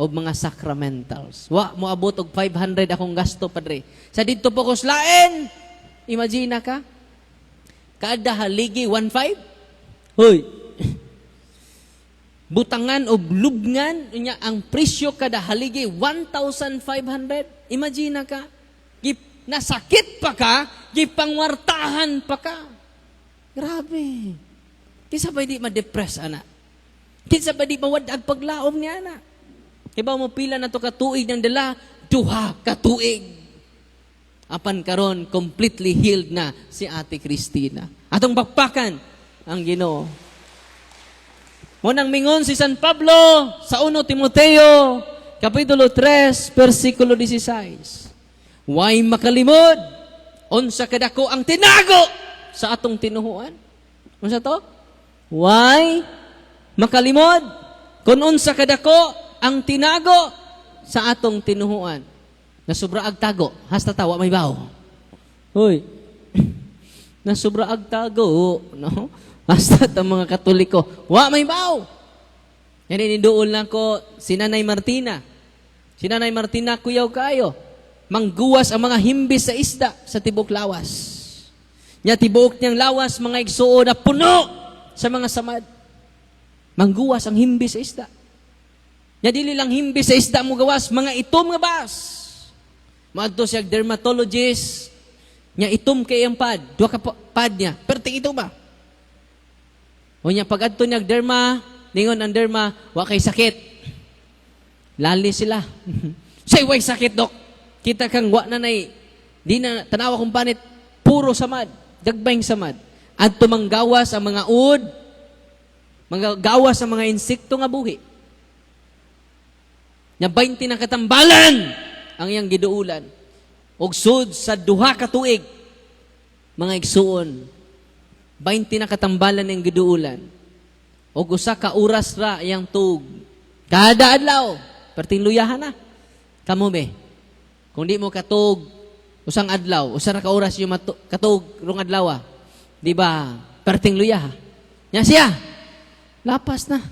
o mga sacramentals. Wa mo abot og 500 akong gasto, padre. Sa didto po ko lain." Imagine ka. Kada haligi 1.5. Hoy. Butangan o lubngan unya ang presyo kada haligi 1,500. Imagine ka. Nasakit pa ka, gipangwartahan pa ka. Grabe. Kinsa ba di ma-depress ana? Kinsa ba di mawad-ag paglaom niya ana? Iba mo pila na to ka tuig ng dala? 2 ka tuig. Apan karon, completely healed na si Ate Christina. Atong pakpakan ang Ginoo. Mao nang mingon si San Pablo sa 1 Timoteo kapitulo 3 versikulo 16. "Way makalimod unsa kadako ang tinago sa atong tinuhuan." Unsa to? Way makalimod kung unsa kadako ang tinago sa atong tinuhuan. Nasubra ag tago, hasta ta wa mahibaw. Hoy. Nasubra ag tago, no? Hasta ta mga Katoliko, wa mahibaw. Yan, iniduol lang ko si Nanay Martina. Si Nanay Martina, kuyaw kayo. Mangguwas ang mga himbis sa isda sa tibok lawas. Nya tibuok niyang lawas, mga igsuon, na puno sa mga samad. Mangguwas ang himbis sa isda. Nya dili lang himbis sa isda mo gawas, mga itom nga baas. Maadto siya dermatologist, nya itom kay ang pad, duha ka pad niya, perting ito ba? O nya pag adto niya derma, ningon ang derma, "Wa kay sakit." Lali sila. "Say way sakit, dok. Kita kang wa na nay di na tanawa kong panit, puro samad, gagmayng samad." Adto manggawas ang mga ud, mga gawas ang mga insekto nga buhi. Nya 20 na katambalan ang iyang giduulan. Og sud sa 2 ka tuig, mga igsuon, 20 na katambalan ang giduulan. Og 1 ka oras ra iyang tug. Kada adlaw, perting luyahan na. Kamo be, kung di mo katug usang adlaw, 1 ra ka oras yung katug rong adlaw ah. Di ba? Perting luya. Nya siya. Lapas na.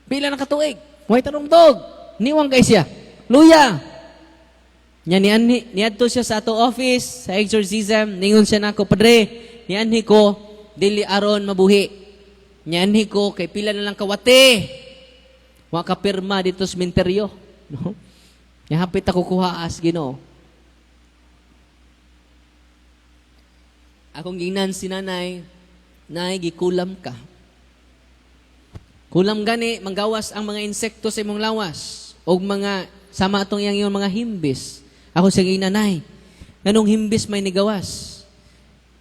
Pila na katuig. Way tarong tug. Niwang kay siya. Luya. Nya nianhi niadto siya sa ato office sa exorcism, ningon siya nako, "Padre, nianhi ko dili aron mabuhi. Nianhi ko kay pila na lang kawate. Wa ka pirma dito sa sementeryo." No? Nya hapit ako kuhaas Ginoo. Akong gingnan si nanay, "Nay, gikulam ka. Kulam gani, manggawas ang mga insekto sa imong lawas o mga sama atong iyang iyong mga himbis." Ako sa gingnan, "Nay, nganong himbis may nigawas?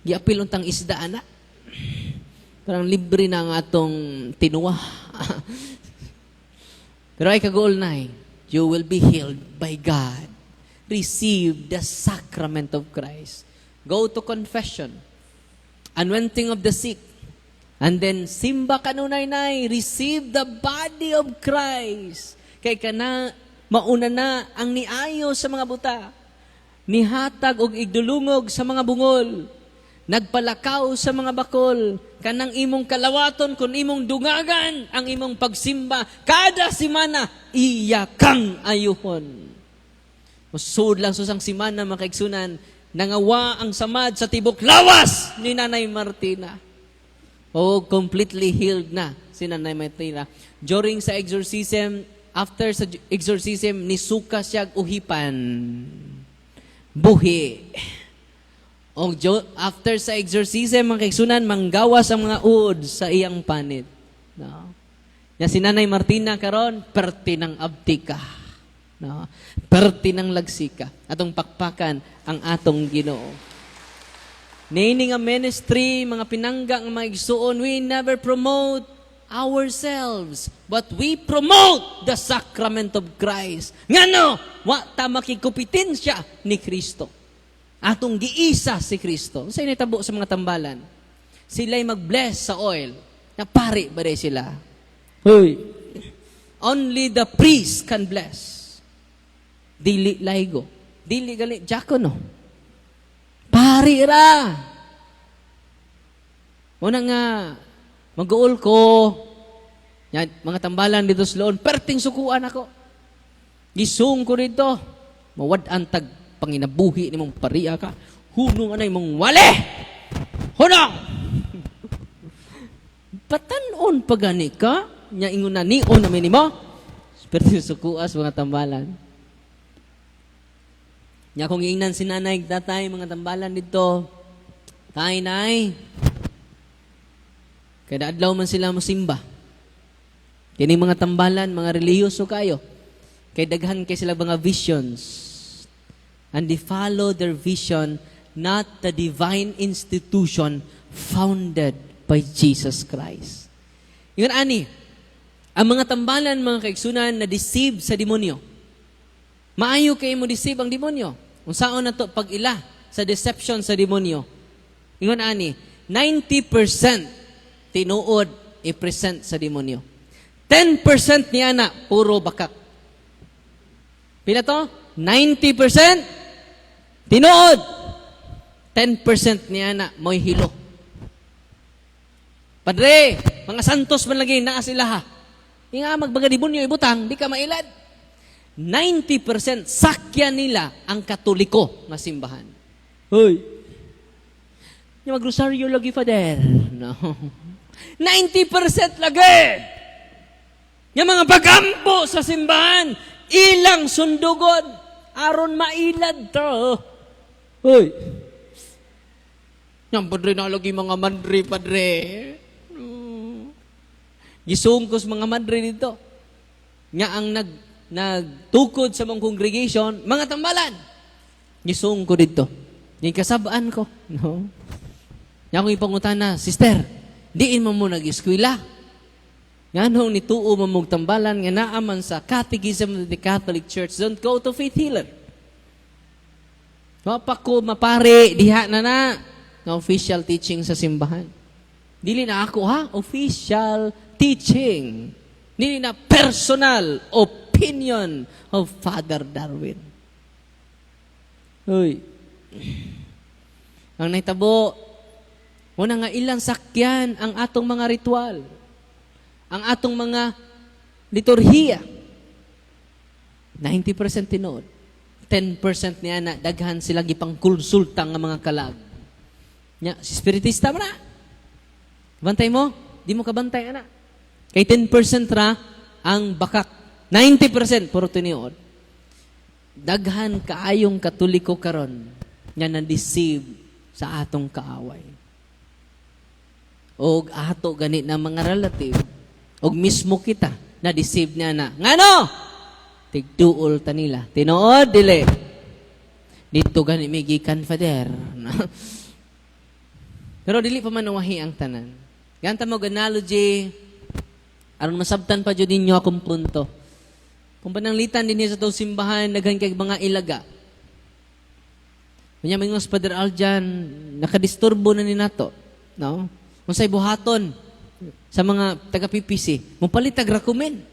Giapil untang isda ana. Parang libre na ang atong tinuwa." Pero ay kaguol, nay, you will be healed by God. Receive the sacrament of Christ. Go to confession. Anointing of the sick. And then, simba kanunay, nay, receive the body of Christ. Kay kana, mauna na ang niayo sa mga buta. Nihatag og igdulungog sa mga bungol. Nagpalakaw sa mga bakol. Kanang imong kalawaton, kung imong dungagan, ang imong pagsimba, kada simana, iya kang ayuhon. Musud lang susang simana, mga kaigsunan, nangawa ang samad sa tibok lawas ni Nanay Martina. O completely healed na si Nanay Martina. During sa exorcism, after sa exorcism, nisuka siya uhipan. Buhi. O after sa exorcism, mga kaigsunan, manggawas ang mga uod sa iyang panit. No? Ya si Nanay Martina karon perti ng abtika. No? Perti ng lagsika. Atong pakpakan ang atong Ginoo. Niini nga ministry, mga pinangga nga mga igsuon, we never promote ourselves, but we promote the sacrament of Christ. Ngano, wa ta makigkompetensya ni Kristo. Atong giisa si Kristo. Sa initabo sa mga tambalan, sila'y mag-bless sa oil. Na pari ba rin sila? Hoy, only the priest can bless. Dili laygo. Dili gali diakono. Pari ra. Una nga, mag-uol ko, yan, mga tambalan dito sa loon, perting sukuan ako. Gisung ko dito. Mawad-an tag panginabuhi ni mong pariya ka. Hunong anay mong wale! Hunong! Patanon pa gani ka? Nya ingon na nion namin nimo. Perting sukuas mga tambalan. Nya kung giingnan si nanay, tatay, mga tambalan dito, "Tay, nay," kada adlaw man sila mosimba. Kini mga tambalan, mga relihiyoso kayo. Kay daghan kay sila mga visions. And they follow their vision, not the divine institution founded by Jesus Christ. Ingon ani, ang mga tambalan, mga kaigsunan, na deceive sa demonyo. Maayo kay mo deceive ang demonyo. Unsaon na to pag-ila sa deception sa demonyo? Ingon ani, 90% tinuod i-present sa demonyo. 10% niya na puro bakak. Pila to? 90% tinuod. 10% niya na mo'y hilo. Padre, mga santos man lagi naa sila ha. Inga magbaga demonyo ibutang, di ka mailad. 90% sakyan nila ang Katoliko nga simbahan. Hoy. Yung magrosaryo lagi, Father. No. 90% lagi. Yung mga pagampo sa simbahan, ilang sundugon, aron mailad to. Hoy. Yang padre na lagi mga madre, padre. No. Gisungkos mga madre dito. Nga ang nagtukod sa mga congregation, mga tambalan. Gisungko dito. Yung kasabaan ko. No? Nga akong ipangutana, "Sister, diin mo mo nag-eskwela? Nganong nituo mo mong tambalan nga naaman sa Catechism of the Catholic Church? Don't go to faith healer." Wa pa ko mapare, diha na na. Na official teaching sa simbahan. Dili na ako ha, official teaching. Dili na personal opinion of Father Darwin. Uy. Ang nahitabo, una nga ilang sakyan ang atong mga ritual, ang atong mga liturhiya. 90% tinuod. 10% niya na daghan sila gipangkonsulta nga mga kalag. Nya, si spiritista man na. Bantay mo? Di mo kabantay ana. Kay 10% ra ang bakak. 90% puro tinuod. Daghan kaayong Katoliko karon nga na-deceive sa atong kaaway. Og ato gani na mga relative og mismo kita na deceive niya na. Ngano? Tigduol ta nila. Tinuod dili. Dito gani mi gikan, Father. Pero dili pa man wahi ang tanan. Ganta mo analogy aron masabtan pa jud ninyo akong punto. Kung pananglitan din sa atong simbahan, daghan kay mga ilaga. Kunya mingon, "Father Aljan, nakadisturbo na ni nato." No? Unsay buhaton sa mga taga PPC? Mupalit tag rakumen.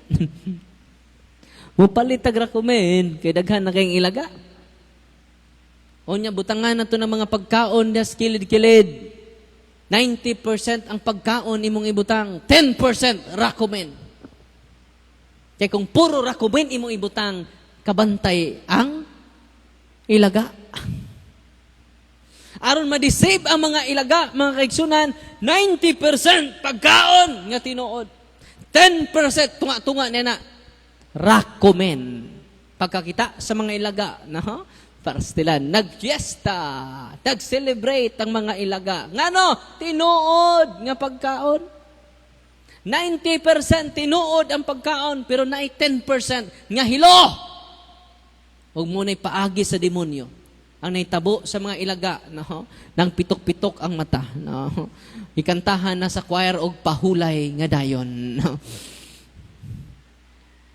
Mupalit tag rakumen kay daghan na kayong ilaga. O nya butangan na to ng mga pagkaon das kilid-kilid. 90% ang pagkaon imong ibutang, 10% rakumen. Kaya kung puro rakumen imong ibutang, kabantay ang ilaga. Aron ma-deceive ang mga ilaga, mga kaigsunan, 90% pagkaon nga tinuod. 10% tunga-tunga niya na rakumen. Pagkakita sa mga ilaga, no? Para sila nagfiesta, nag-celebrate ang mga ilaga. Ngano? Tinuod nga pagkaon. 90% tinuod ang pagkaon, pero naay 10% nga hilo. Ug mo na'y paagi sa demonyo. Ang naitabo sa mga ilaga, no? Nang pitok-pitok ang mata, no? Ikantahan na sa choir og pahulay nga dayon, no?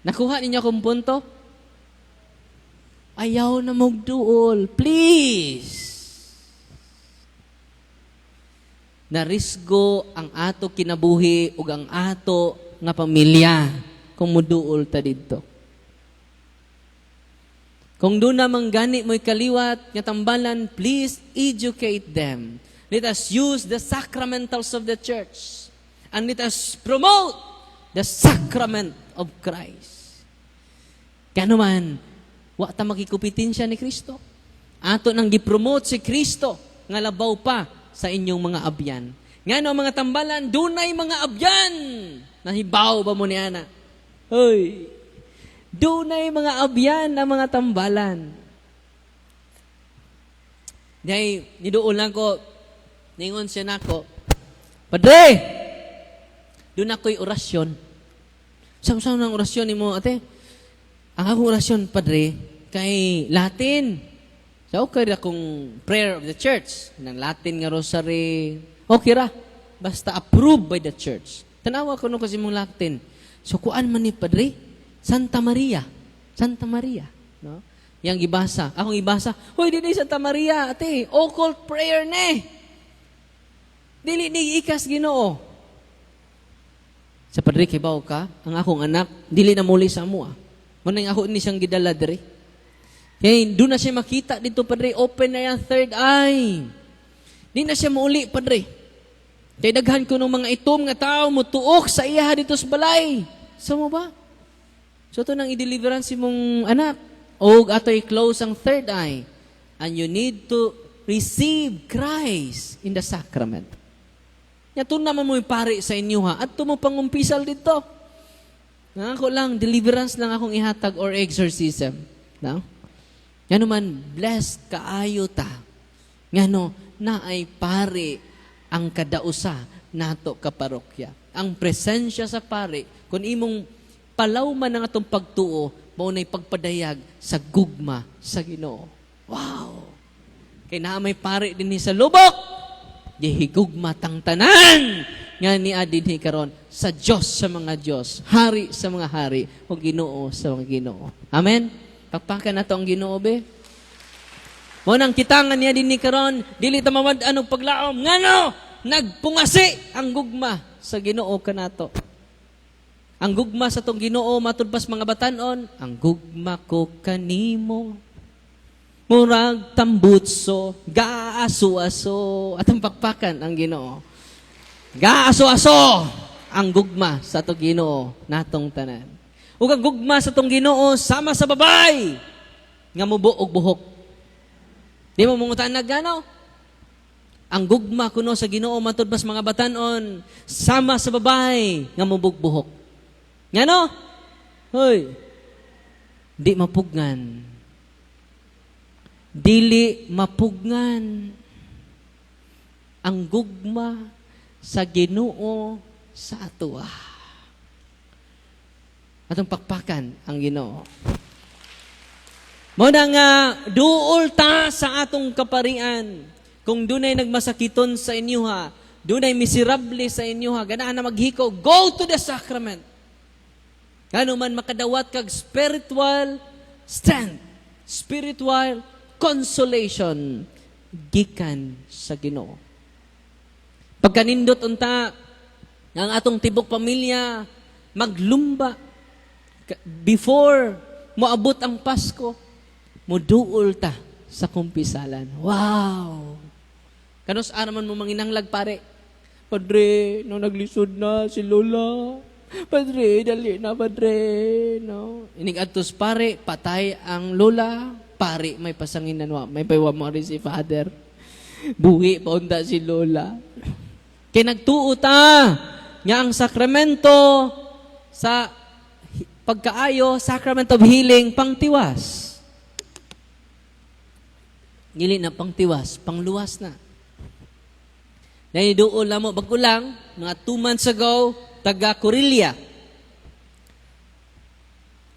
Nakuha ninyo akong punto? Ayaw na magduol. Please. Narisgo ang ato kinabuhi ug ang ato nga pamilya kung muduol ta didto. Kung doon naman gani mo'y kaliwat nga tambalan, please educate them. Let us use the sacramentals of the church. And let us promote the sacrament of Christ. Kaya naman, wa ta makikumpetensya ni Kristo. Ato nang gipromote si Kristo nga labaw pa sa inyong mga abyan. Ngano mga tambalan, dunay mga abyan. Nahibaw ba mo ni ana? Hoy, dunay mga abyan ang mga tambalan. Dahil, niduol lang ko, ningon siya nako, "Padre, doon ako'y orasyon." "Saan saan ang orasyon nimo, ate?" "Ang akong orasyon, Padre, kay Latin." So okay ra kung prayer of the church, ng Latin nga rosary, okay ra. Basta approved by the church. Tanawa ko no kasi mong Latin. So kuan man ni, Padre, Santa Maria. Santa Maria, no? Yang gibasa. Akong ibasa, "Hoy, dili Santa Maria, ate, occult prayer ne. Dili ni ikas Ginoo." Sa Padre, kibaw ka, ang akong anak, dili na muli sa amoa. Mao nang ako ni siyang gidala diri. Kay doon na siya makita dito, Padre, open na yung third eye. Di na siya mauli, Padre. Kay daghan ko ng mga itom nga tao mutuok sa iya dito sa balay. Sa mo ba? So ito nang i-deliverance imong anak. O ato i-close ang third eye. And you need to receive Christ in the sacrament. Nya naman mo yung pari sa inyo ha. At mo pangumpisal dito. Nga ako lang, deliverance lang akong ihatag or exorcism. No? Nga naman, blessed kaayo ta. Ngano, naay pari ang kadausa nato kaparokya. Ang presensya sa pari, kung imong palaw man ang atong pagtuo, mao na'y pagpadayag sa gugma sa Ginoo. Wow! Kay naa may pari dinhi sa lubok, gihigugma tang tanan nga niya dinhi karon sa Dios sa mga Dios, hari sa mga hari, o Ginoo sa mga Ginoo. Amen. Pakpakan nato ang Ginoo be. Mo nang kita nga niya dinhi karon, dili ta mawad-an og paglaom ngano nagpungasi ang gugma sa Ginoo kanato. Ang gugma sa tong Ginoo matud pas mga batanon, ang gugma ko kanimo murag tambutso, gaaso-aso. Atong pakpakan ang Ginoo. Gaaso-aso ang gugma sa atong Ginoo natong tanan. Ug ang gugma sa atong Ginoo sama sa babay nga mubo og buhok. Di mo mangutan nagano? Ang gugma kuno sa Ginoo matud pas mga batanon sama sa babay nga mubog buhok. Ngano? Hoy. Di mapugnan. Dili mapugnan ang gugma sa Ginoo sa atoa. Atong pakpakan ang Ginoo. Mo na nga duol ta sa atong kaparian. Kung dunay nagmasakiton sa inyo ha, dunay miserable sa inyo ha, ganahan na maghiko, go to the sacrament. Ngano man makadawat kag spiritual strength, spiritual consolation gikan sa Ginoo. Pagkanindot unta ang atong tibok pamilya maglumba before moabot ang Pasko, muduol ta sa kumpisalan. Wow! Kanus man mo manginanglag, pare? "Padre, no, naglisod na si Lola. Padre, dali na, Padre." No. Inig adtos pare, patay ang lola. Pare, may pasanginan wa, may paywa mo rin si Father. Buhi pa unta si Lola. Kay nagtuo ta nga ang sakramento sa pagkaayo, sacrament of healing, pangtiwas. Dili na pangtiwas, pangluwas na. Dahil duol na mo, bago lang, mga 2 months ago, taga Corillia.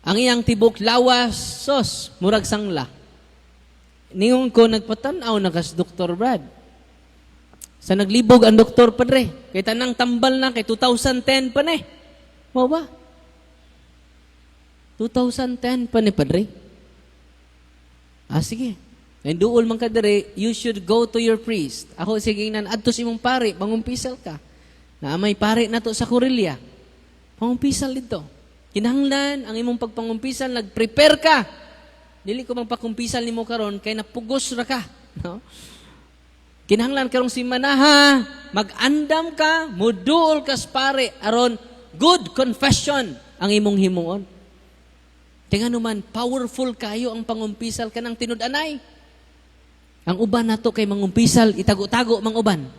Ang iyang tibok lawas, sos, murag sangla. Ningon ko, nagpatanaw na kas Dr. Brad. Sa naglibog ang doktor, Padre. Kay tanang tambal na, kay 2010 pa ni. Mao ba? 2010 pa ni, Padre. Ah, sige. Ngayon, duol man ka diri, you should go to your priest. Ako, sige nan, adto sa imong pare, pangumpisal ka. Na may pare na to sa Corillia. Pangumpisal dito. Kinahanglan, ang imong pagpangumpisal, nag-prepare ka. Dili ko magpakumpisal nimo karon kay napugos ra ka. No? Kinahanglan karong simanaha, mag-andam ka, muduol ka sa pare aron good confession ang imong himuon. Kaya nga naman, powerful kayo ang pangumpisal kanang tinud-anay. Ang uban nato kay mangumpisal, itago-tago mang uban.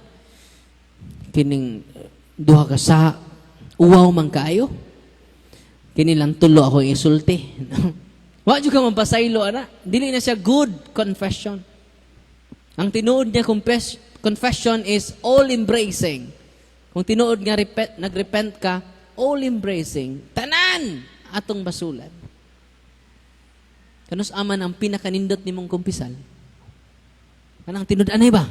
Kining duha ka sa uwaw man kaayo. Kini lang tulo ako isulti. Wa jud ka mapasaylo ana. Dili na siya good confession. Ang tinuod niya confession is all-embracing. Kung tinuod nga repent, nagrepent ka, all-embracing. Tanan atong basulan. Kanus aman ang pinakanindot nimong kumpisal? Kanang tinud-anay ba?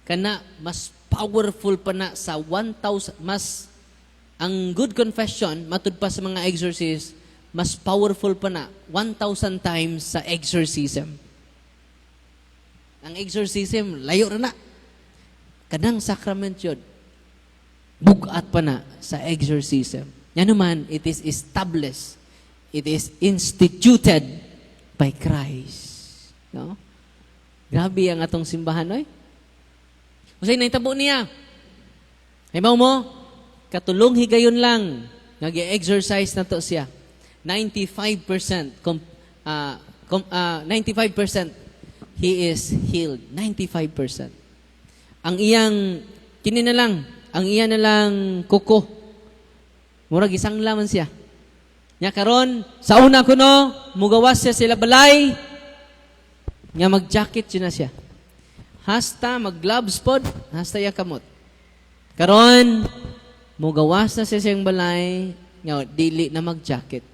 Kana mas powerful pa na sa 1,000, mas ang good confession matud pa sa mga exorcists, mas powerful pa na 1,000 times sa exorcism. Ang exorcism layo ra na. Kanang sacrament yun, bugat pa na sa exorcism. Yan naman, it is established. It is instituted by Christ. No? Grabe ang atong simbahan, oy. Unsay nahitabo niya? Hibaw mo, katulong higayon lang, nag-exercise na to siya. 95% 95% he is healed. 95%. Ang iyang kini na lang, ang iya na lang kuko. Murag isang laman siya. Nya karon sa una kuno, mugawas siya sila balay. Nga mag-jacket siya na siya. Hasta mag-gloves pod, hasta iya kamot. Karon mugawas na siya siyang balay, nga dili na mag-jacket.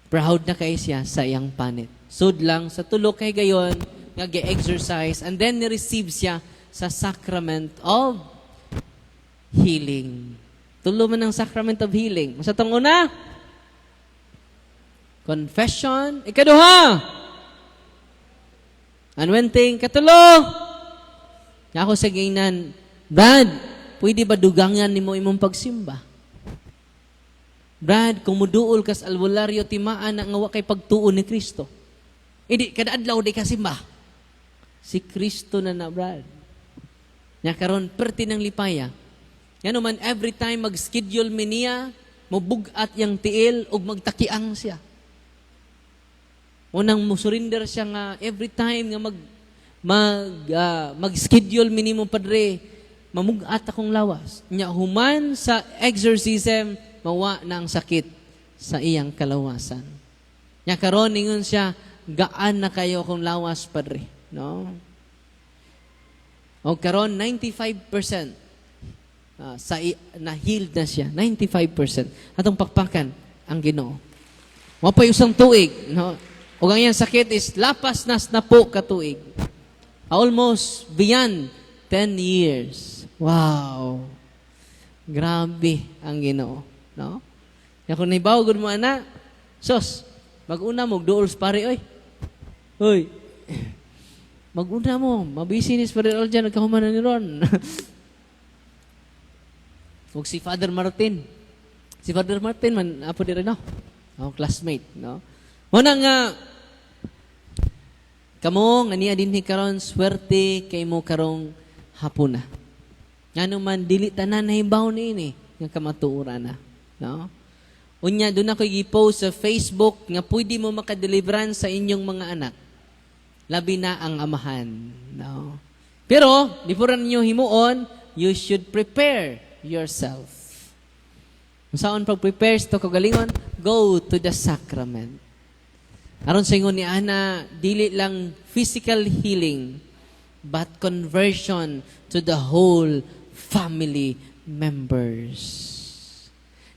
Proud na kay siya sa iyang panit. Sud lang sa tulo kay gayon nga gi-exercise and then ni-receive siya sa sacrament of healing. Tulo man ang sacrament of healing. Unsa tong una? Confession. Ikaduha, anointing. Katulo. Ako sa giingnan, "Brad, pwede ba dugangan nimo imong pagsimba? Brad, kung muduol kas albularyo, timaan na nga wa kay pagtuo ni Kristo. Hindi, kada adlaw di ka simba." Si Kristo na na, Brad. Nya karon perti ng lipaya. Yan man, every time mag-schedule mi niya, mubugat yang tiil ug magtakiang siya. Unang mo-surrender siya nga every time nga mag-schedule minimo, padre, mamugat akong lawas. Nya human sa exorcism, mawa na ang sakit sa iyang kalawasan. Nya karon ningon siya, "Gaan na kayo akong lawas, padre." No? O karon 95% na healed na siya, 95%. Atong pakpakan ang Ginoo. Wa pa'y usang tuig, no? Ug ang iyang sakit is lapas nas na po ka tuig. Almost beyond 10 years. Wow. Grabe ang Ginoo, no? Ya kung nahibaw gud mo ana, sos, mag-una mo duol sa pare oy. Hoy. Mag-una mo, mabisi ni Padre Aljan nagkahuman na ni Ron. Ug si Father Martin. Si Father Martin man apo diri, no. Ako classmate, no. Mo na nga kamo nga niya dinhi karon, swerte kay mo karong hapuna. Ngano man dili tanan nahibaw niini nga kamatuoran na, no? Unya doon ako gi-post sa Facebook nga pwede mo makadeliverance sa inyong mga anak. Labi na ang amahan, no? Pero before ninyo himuon, you should prepare yourself. Kung saan pag-prepare sa kagalingon, go to the sacrament. Aron sa ingon ni Ana, dili lang physical healing, but conversion to the whole family members.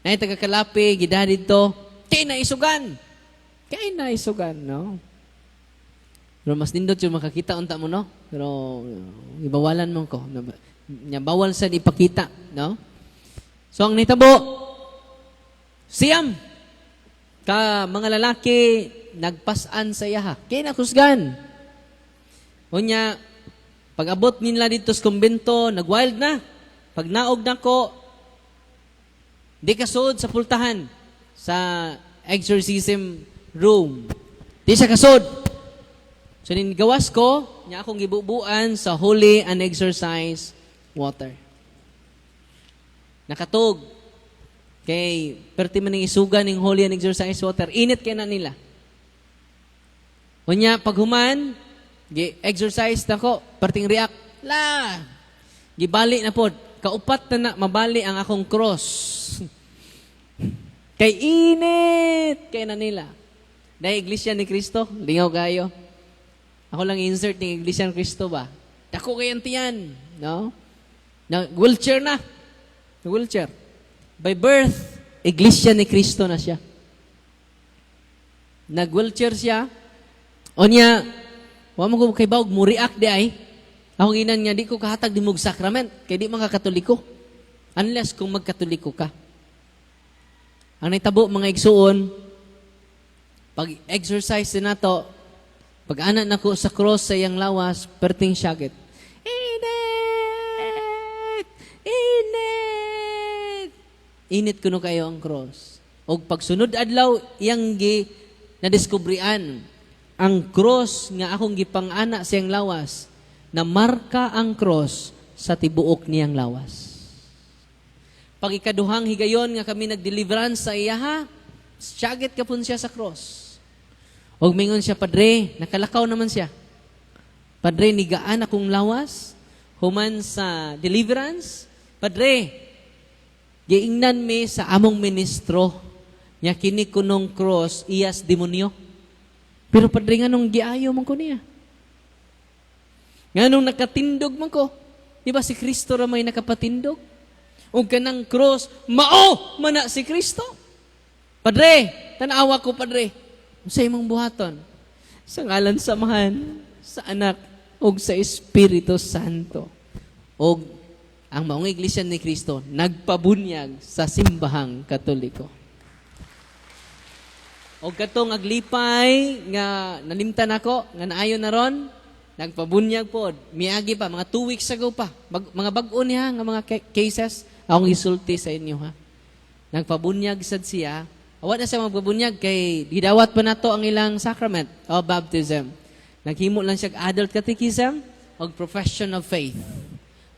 Nay taga Kalapi, gida dito, kay na isugan. Kay na isugan, no? Pero mas nindot yung makakita unta mo, no? Pero ibawalan mo ko. Nya bawal sa ipakita, no? So ang nitabo, siyam ka mga lalaki nagpasan sa iyaha. Kay nakusgan. Unya, pag abot nila dito sa kumbento, nag-wild na. Pag naog na ko, di kasud sa pultahan sa exorcism room. Di siya kasud. So gawas ko, nya akong gibubuan sa holy and exorcised water. Nakatug. Kay perti man ning isuga ning holy and exorcised water, init kay na nila. Unya paghuman, gi exercise na ko, perting react. La. Gibali na pod. Kaupat na na mabali ang akong cross. Kay init kay na nila. Dahil Iglesia ni Cristo, lingaw kayo. Ako lang insert ng Iglesia ni Cristo ba? Dako kay tiyan, no? Na wheelchair na. Wheelchair. By birth, Iglesia ni Cristo na siya. Nag-wheelchair siya. Onya, Wa man ko kay bawog mo react di ay. Akong ingnan nga di ko kahatag nimog sacrament kay di man ka Katoliko. Unless kung magkatoliko ka. Ang nahitabo, mga igsuon, pag exorcise din nato, pag ana nako sa cross sa iyang lawas, perting syagit. Init! Init! Init kuno kayo ang cross. Og pagsunod adlaw, iyang gi nadiskubrian ang cross nga akong gipang-ana siyang lawas, na marka ang cross sa tibuok niyang lawas. Pag ikaduhang higayon nga kami nag-deliverance sa iyaha, syagit kapon siya sa cross. Og mingon siya, "Padre," nakalakaw naman siya. "Padre, nigaan akong lawas, human sa deliverance. Padre, giingnan mi sa among ministro, nya kini kunong cross, iyas demonyo. Pero padre, nganong giayo man ko niya? Nganong nakatindog man ko? Di ba si Kristo ra may nakapatindog? Ug kanang cross, mao mana si Kristo. Padre, tanawa ko, padre. Sa imong buhaton? Sa ngalan sa Amahan, sa Anak, ug sa Espiritu Santo." Og ang maong Iglesia ni Kristo nagpabunyag sa Simbahang Katoliko. Og katong aglipay nga nalimtan ako nga naayo na ron, nagpabunyag pod, miagi pa mga 2 weeks ago pa, mga bag-o niya nga mga cases akong isulti sa inyo ha. Nagpabunyag sad siya. Awa na siya magpabunyag kay gidawat pa nato ang ilang sacrament of baptism. Naghimo lang siya og adult catechism og profession of faith.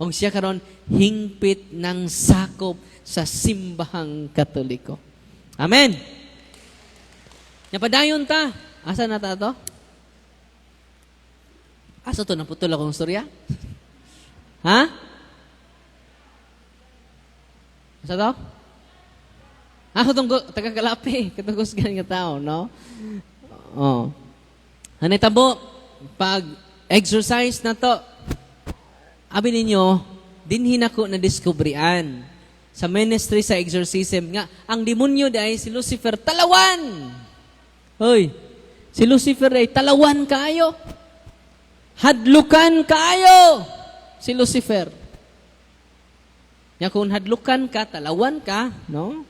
Og siya karon hingpit ng sakop sa Simbahang Katoliko. Amen. Napadayon ta. Asa na ta to? Asa to naputol akong storya? Ha? Asa to? Ako tong taga Calape, katong kusgan nga tao, no? Oh. Hanay tabo, pag exorcise na to, abi ninyo, dinhin ako na diskubrian sa ministry sa exorcism nga ang demonyo dai si Lucifer talawan. Hoy, si Lucifer ay talawan kaayo. Hadlukan kaayo si Lucifer. Nya kung hadlukan ka, talawan ka, no?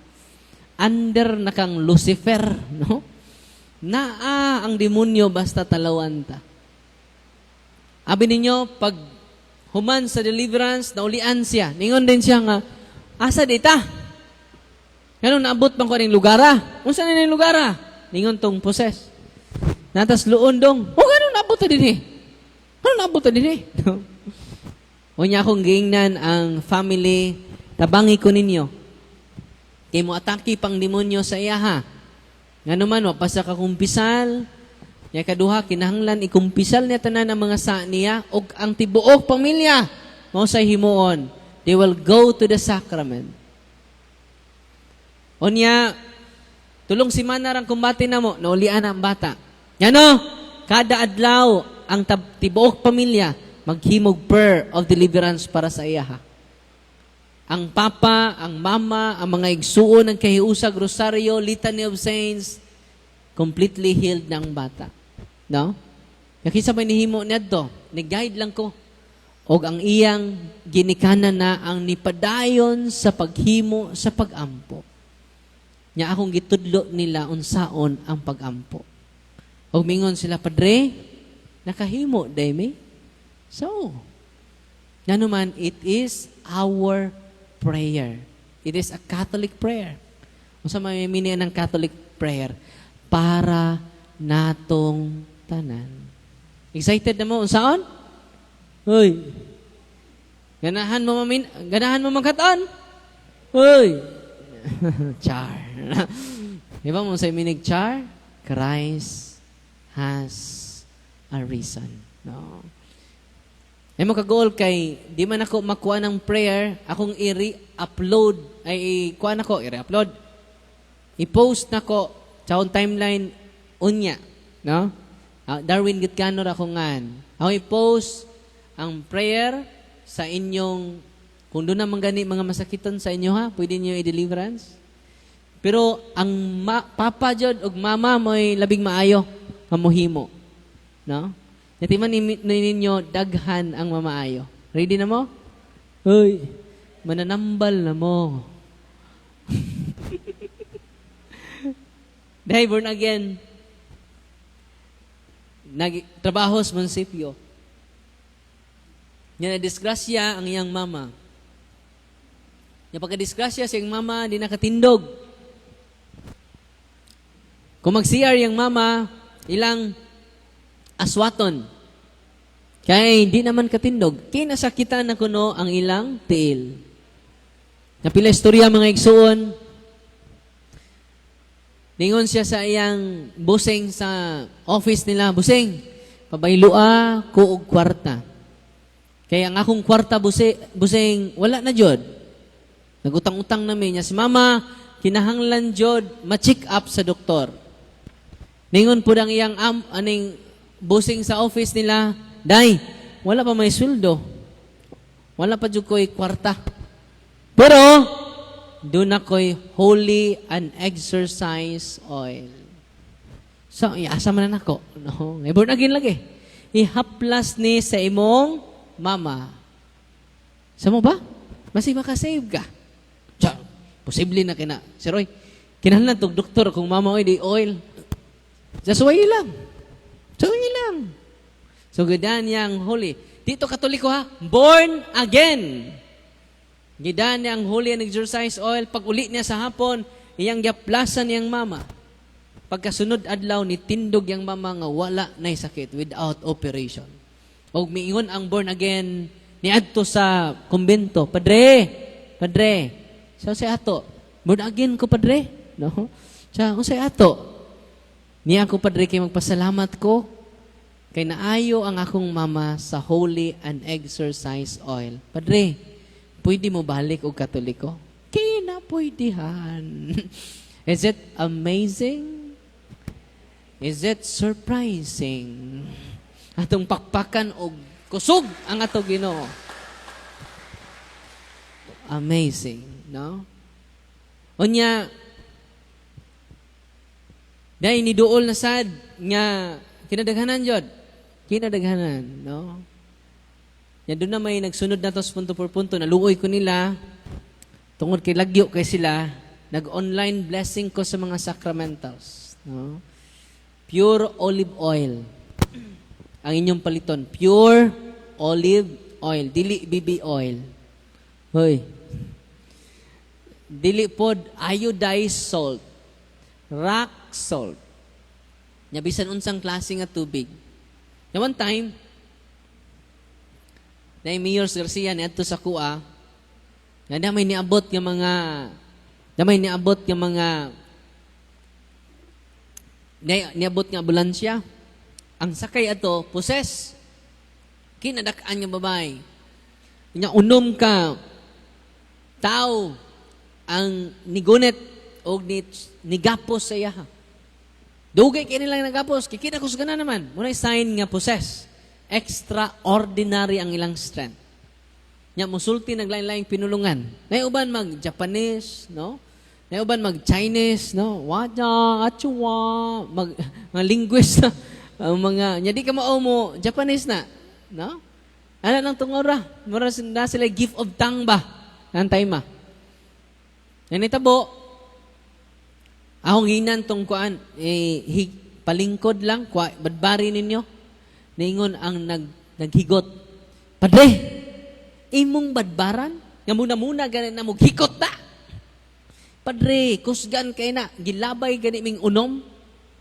Under na kang Lucifer, no? Naa ang demonyo basta talawan ta. Abi ninyo, pag human sa deliverance, naulian siya. Ningon din siya nga, "Asa dita? Ngano naabot man ko ning lugar ah? Unsa na ning lugar ah?" Ningon tong possess. "Natas luon dong." "O ngano naabot ta dinhi? Ngano naabot ta dinhi?" Unya akong giingnan ang family, "Tabangi ko ninyo. Kay mo atake pang demonyo sa iya ha. Ngano man, wa pa sa kakumpisal. Nya kaduha, kinahanglan ikumpisal niya tanan ang mga sa niya ug ang tibuok pamilya mao sa himuon. They will go to the sacrament." Unya, tulong simana rang kumbate namo, naulian ang bata. Ngano, kada adlaw ang tibuok pamilya maghimog prayer of deliverance para sa iya ha. Ang papa, ang mama, ang mga igsuon ng kahiusag, rosaryo, litany of saints, completely healed ng bata. No? Nakisa may nihimo niadto, ni-guide lang ko. Og ang iyang ginikanan na ang nipadayon sa paghimo sa pagampo. Nya akong gitudlo nila unsaon ang pagampo. Og mingon sila, "Padre, nakahimo day mi." So, man, it is our prayer. It is a Catholic prayer. Unsa may meaning ng Catholic prayer? Para natong tanan. Excited na mo unsaon? Hoy. Ganahan mo magkat-on? Hoy. Char. Di ba mo sa minig char? Christ has a reason. No. Ay mo kagool kay di man ako makuha ng prayer, akong i-re-upload ay ikuha nako, i-re-upload. I-post nako sa akong timeline unya, no? Ah, Darwin Gitgano ra ko ngan. Ako i-post ang prayer sa inyong kung doon naman gani mga masakiton sa inyo ha, pwede niyo i-deliverance. Pero ang papa jud ug mama mo'y labing maayo nga mohimo. No? Nya timan ninyo daghan ang mamaayo. Ready na mo? Hoy, mananambal na mo. Dahil born again, nagtrabaho sa munisipyo. Nya na disgrasya ang iyang mama. Nya pagka-disgrasya sa iyang mama, di nakatindog. Kung mag-CR yung mama, ilang aswaton. Kay di naman katindog. Kinasakitan na kuno ang ilang tiil. Napila istorya, mga igsuon. Ningon siya sa iyang busing sa office nila, "Busing, pabaylua ko og kwarta. Kaya ang akong kwarta, busing, wala na jud. Nagutang-utang namin niya. Si mama, kinahanglan jud ma-check up sa doktor." Ningon po ang iyang aning busing sa office nila, "Day, wala pa may sweldo. Wala pa jud ko'y kwarta. Pero, doon ako'y holy and exorcise oil." So, iasa man na nako. No? Ay, born again lagi. "Ihaplas ni sa imong mama." Sa mo ba? Masi makasave ka. Tsa, posible na kina. Sir Roy, kinahanglan tog doktor kung mama oy di oil. Sa suway lang. Suway lang. So, gidan niyang holy. Dito Katoliko ha, born again. Gidan niya ang holy and exorcise oil. Pag uli niya sa hapon, iyang giaplasan niyang mama. Pagkasunod adlaw, ni tindog yang mama nga wala na sakit without operation. Og miingon ang born again niadto sa kumbento, "Padre, padre, sa unsay ato? Born again ko, padre." No? Sa unsay ato? "Niya ako, padre, kay magpasalamat ko kay naayo ang akong mama sa holy and exorcise oil. Padre, pwede mo balik og Katoliko?" Kina pwedihan. Is it amazing? Is it surprising? Atong pakpakan og kusog ang ato Ginoo. Amazing, no? Unya, dahil ni duol na sad nga kinadaghanan jud. Kinadaghanan, no? Yan doon na may nagsunod na to sa punto por punto, naluoy ko nila tungod kay lagyo kay sila, nag-online blessing ko sa mga sacramentals, no? Pure olive oil ang inyong paliton. Pure olive oil, dili baby oil. Hoy. Dili pod iodized salt. Rock salt. Nya bisan unsang klase nga tubig. Nya one time, na Mayor Garcia niadto sa kuha, nga na may niabot nga mga niabot nga ambulansya. Ang sakay ato possess. Kinadak-an nga babae. Nya unom ka tao ang nigunit og ni nigapos sa iya. Dugay kay nilang nagapos, kay kinakusgan na naman. Muna sign nga possess. Extraordinary ang ilang strength. Nya musulti naglain-laing pinulungan. Nay uban mag Japanese, no? Nay uban mag Chinese, no? Waja, achua, mag mga linguist na ang mga nya di ka mao mo Japanese na, no? Ana lang tungora. Mura na sila gift of tongue ba? Antay ma. Yan itabo, akong hinan tong kuan, eh, palingkod lang, kwa, badbari ninyo. Niingon ang naghigot, "Padre, imong badbaran, nga muna-muna gani na mo hikot ta. Padre, kusgan kay na, gilabay gani ming unom,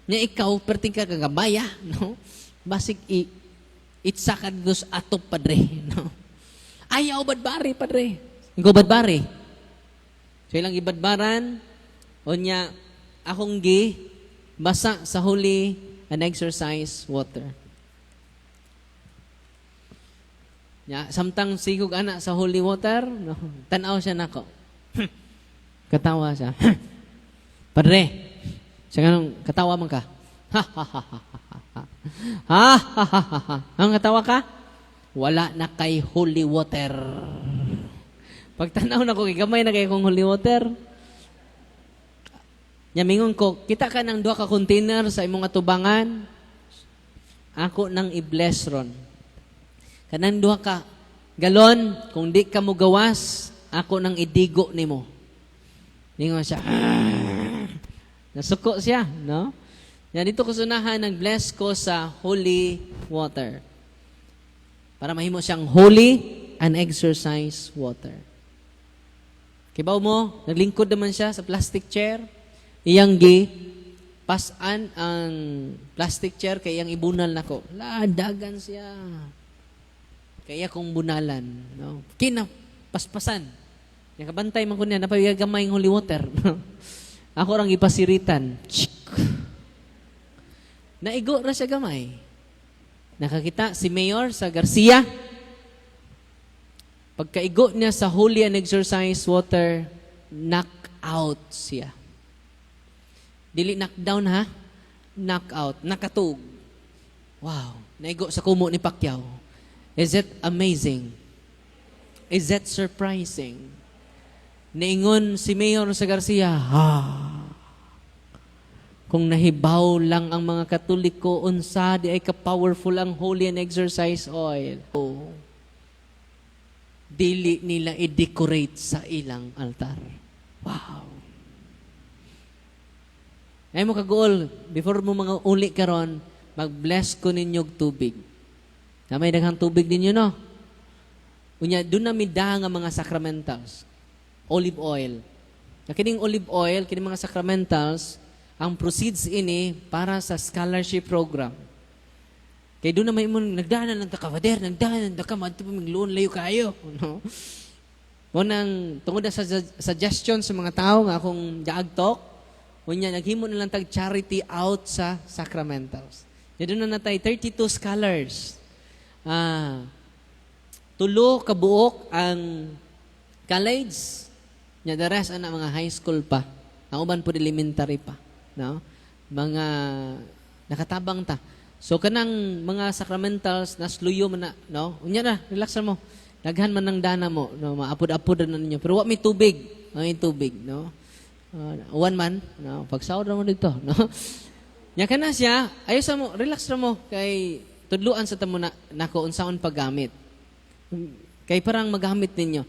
nga ikaw, perting ka kagabaya, no? Basig itsa ka dito sa atop, padre, no? Ayaw badbari, padre. Ikaw badbari." So ilang ibadbaran, unya, akong gi, basa sa holy and exorcise water. Nya, samtang sigog ana sa holy water, no, tanaw siya nako. Katawa siya. "Padre," siya ganun, "katawa man ka. Ha ha ha ha ha. Ha ha ha ha ha. Ang katawa ka? Wala na kay holy water." Pagtanaw na ko, kay gamay na kay kong holy water. Nya mingon ko, "Kita ka ng duha ka container sa imong atubangan. Ako nang i-bless ron. Kanang 2 ka galon, kung di ka mo gawas, ako nang idigo nimo." Ningon siya, "Ah." Nasuko siya, no? Yan, dito ko sunahan, nag-bless ko sa holy water. Para mahimo siyang holy and exorcised water. Kibaw mo, naglingkod naman siya sa plastic chair. Iyang gi, pasan ang plastic chair kay iyang ibunal nako. La, dagan siya. Kaya kong bunalan. No? Kina, paspasan. Nakabantay man ko niya, napabigamay ng holy water. Ako rang ipasiritan. Chik. Naigo ra siya gamay. Nakakita si Mayor sa Garcia. Pagkaigo niya sa holy and exorcised water, knock out siya. Dili knock down ha? Knock out. Nakatug. Wow. Naigo sa kumo ni Pacquiao. Is it amazing? Is that surprising? Niingon si Mayor sa Garcia, "Ha, kung nahibaw lang ang mga Katoliko unsa di ay ka-powerful ang holy and exorcised oil. Oh. Dili nila i-decorate sa ilang altar." Wow. Ay mo kaguol, before mo mga uli karon, mag-bless ko ninyo og tubig. Na may daghang tubig ninyo, no? Unya, doon na mida nga mga sacramentals. Olive oil. Na kining olive oil, kining mga sacramentals, ang proceeds ini para sa scholarship program. Kay doon na may imong nagdaanan ng taka, Father, nagdaanan ta ka, madto pa migluon layo kayo. No? Mo nang tungod na sa suggestion sa mga tao nga akong gaagtok, unya naghimo na lang tag charity out sa sacramentals. Ya doon na natay 32 scholars. Tulo ka buok ang college, nya the rest ana mga high school pa. Ang uban po elementary pa, no? Mga nakatabang ta. So kanang mga sacramentals nasluyo man na, no? Unya na, relax ra mo. Daghan man ng dana mo, no? Maapod-apod na ninyo. Pero wa may tubig, may tubig, no? Uwan man, no? Pagsahod ra mo dito, no? Nya kana siya, ayo sa mo, relax ra mo kay tudluan sa tamo na nako unsaon paggamit. Kay parang magamit ninyo.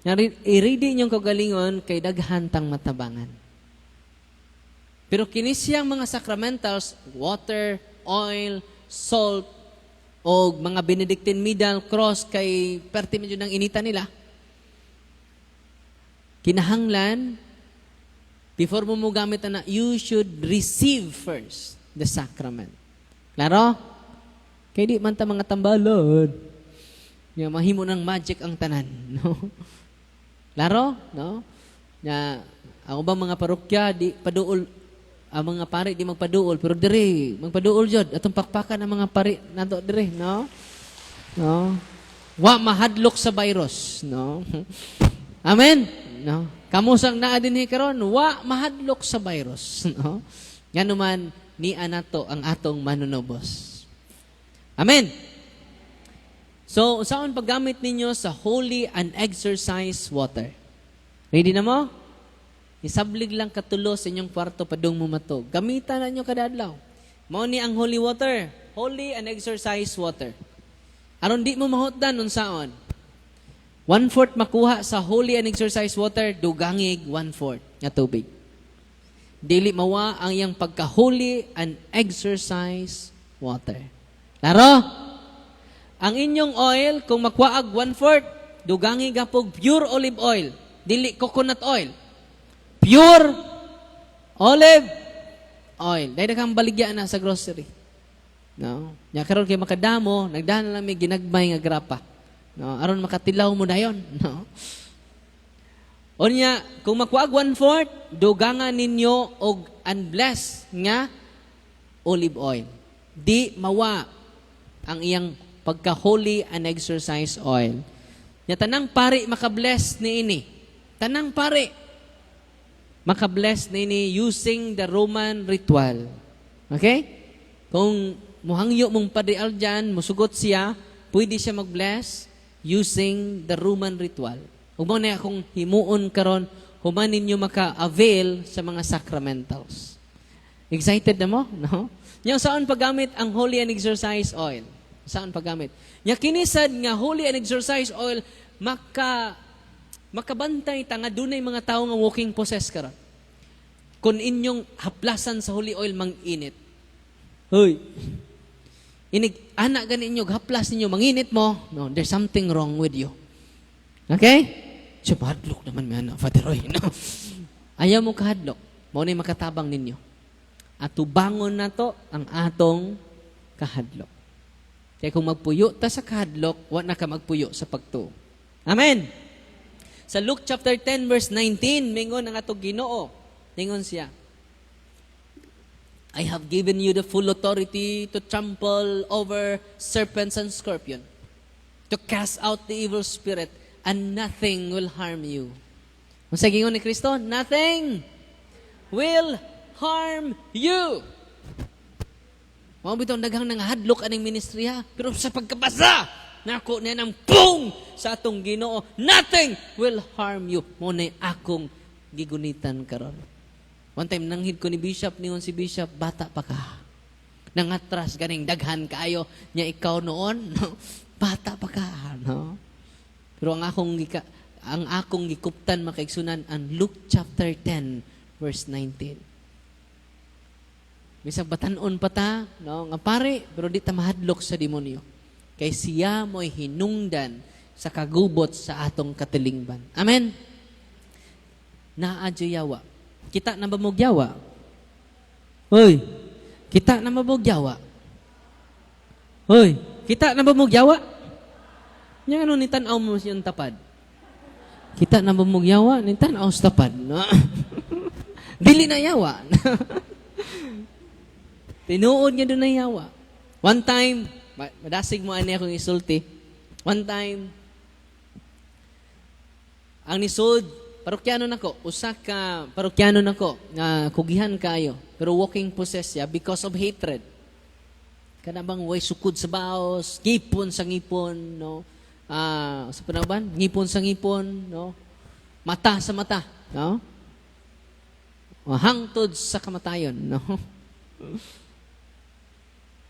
Nya i-ready inyong kaugalingon kay daghan tang matabangan. Pero kini siyang mga sacramentals, water, oil, salt, o mga Benedictine medal, cross, kay perti medyo ng inita nila. Kinahanglan, before mo gamit na, you should receive first the sacrament. Klaro? Kay di man ta mga tambalon. Nga mahimo ng magic ang tanan, no? Klaro? No? Nga ang ubang mga parokya di paduol ang mga pari, di magpaduol, pero diri magpaduol jud atong pakpakan ang mga pari nato diri, no? No? Wa mahadlok sa virus, no? Amen. No? Kamusang naa dinhi karon, wa mahadlok sa virus, no? Ngano man ni anato ang atong manunubos. Amen. So, saan paggamit ninyo sa holy and exorcised water? Ready na mo? Isablig lang katulo sa inyong kwarto padung mo matug. Gamitan na nyo kada adlaw. Mao ni ang holy water. Holy and exorcised water. Aron di mo mahutdan unsaon. One-fourth makuha sa holy and exorcised water, dugangig one-fourth nga tubig. Dili mawa ang iyang pagka-holy and exorcised water. Laro? Ang inyong oil, kung makuhaag one-fourth, dugangi gapog pure olive oil. Dili coconut oil. Pure olive oil. Dahil daghang baligya na sa grocery. No? Nya karon kay makadamo, nagdahan na lang may ginagmay nga grapa. No? Aron makatilaw mo dayon, no? Unya, kung makuag one-fourth, dugangan ninyo og unblessed nga olive oil. Di mawa ang iyang pagka-holy and exorcised oil. Nya tanang pari makabless ni ini. Tanang pari makabless ni ini using the Roman ritual. Okay? Kung muhangyo mong Padre Aljan, musugot siya, pwede siya mag-bless using the Roman ritual. Ug mao na akong himuon karon human ninyo maka-avail sa mga sacramentals. Excited na mo? No? Nya saan paggamit ang holy and exorcise oil? Saan paggamit? Nya kinisad nga holy and exorcise oil, makabantay ta nga dunay mga tawo nga walking possessed karon. Kung inyong haplasan sa holy oil, mang-init. Hoy. Inig ana gani inyo haplas ninyo, manginit mo. No, there's something wrong with you. Okay? Siya, mahadlok naman mi ana, Father Roy. No? Ayaw mo kahadlok. Mao ni makatabang ninyo. Atubangon na to ang atong kahadlok. Kaya kung magpuyo ta sa kahadlok, wa na ka magpuyo sa pagtuo. Amen. Sa Luke chapter 10 verse 19, mingon ang atong Ginoo. Ningon siya, "I have given you the full authority to trample over serpents and scorpion, to cast out the evil spirit, and nothing will harm you." Unsa gingon ni Kristo? Nothing will harm you. Mao bitaw daghang nangahadlok aning ministry ha. Pero sa pagkabasa nako niya ng pulong sa atong Ginoo, nothing will harm you. Mao na akong gigunitan karon. One time nanghid ko ni Bishop, ningon si Bishop, "Bata pa ka. Nangatras ganing daghan kaayo nya ikaw noon, no? Bata pa ka, no?" Pero ang akong gikuptan, mga kaigsuonan, ang Luke chapter 10 verse 19. Bisag batan-on pa ta, no, nga pare, pero di ta mahadlok sa demonyo. Kay siya mo'y hinungdan sa kagubot sa atong katilingban. Amen. Naa yawa. Kita na ba mo yawa? Hoy, kita na ba mo yawa? Hoy, kita na ba mo yawa? Nya ano ni tan-aw mo siyang tapad? Kita na ba mo yawa? Ni tan-aw sa tapad. No? Dili na yawa. Tinuod nga doon na yawa. One time, madasig mo ani akong isulti. One time, ang nisod, parokyano nako, usa ka parokyano nako nga kugihan kayo, pero walking possessed siya because of hatred. Kana bang way sukod sa baos, ngipon sa ngipon, no? Ah, sa panaban, ngipon sa ngipon, no? Mata sa mata, no? O, hangtod sa kamatayon, no?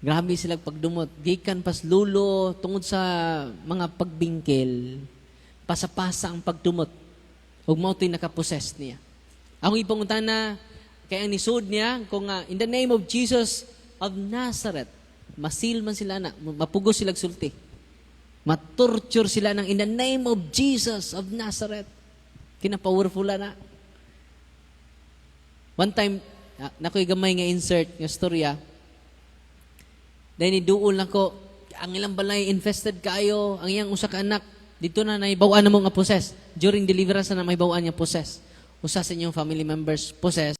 Grabe sila pagdumot. Gikan pas lulo tungod sa mga pagbingkil. Pasa-pasa ang pagdumot. Ug mao to'y nakapossess niya. Akong ipangutana kay ang nisud niya kung nga in the name of Jesus of Nazareth, masil man sila na, mapugos sila sulti. Matorture sila ng in the name of Jesus of Nazareth. Kina-powerful na. One time, nakoy gamay nga insert nga storya. Dahil ni duol nako, ang ilang balay infested kaayo, ang iyang usa ka anak, dito na nahibaw-an na mo nga possess. During deliverance na nahibaw-an nga possess. Usa sa inyong family members possess.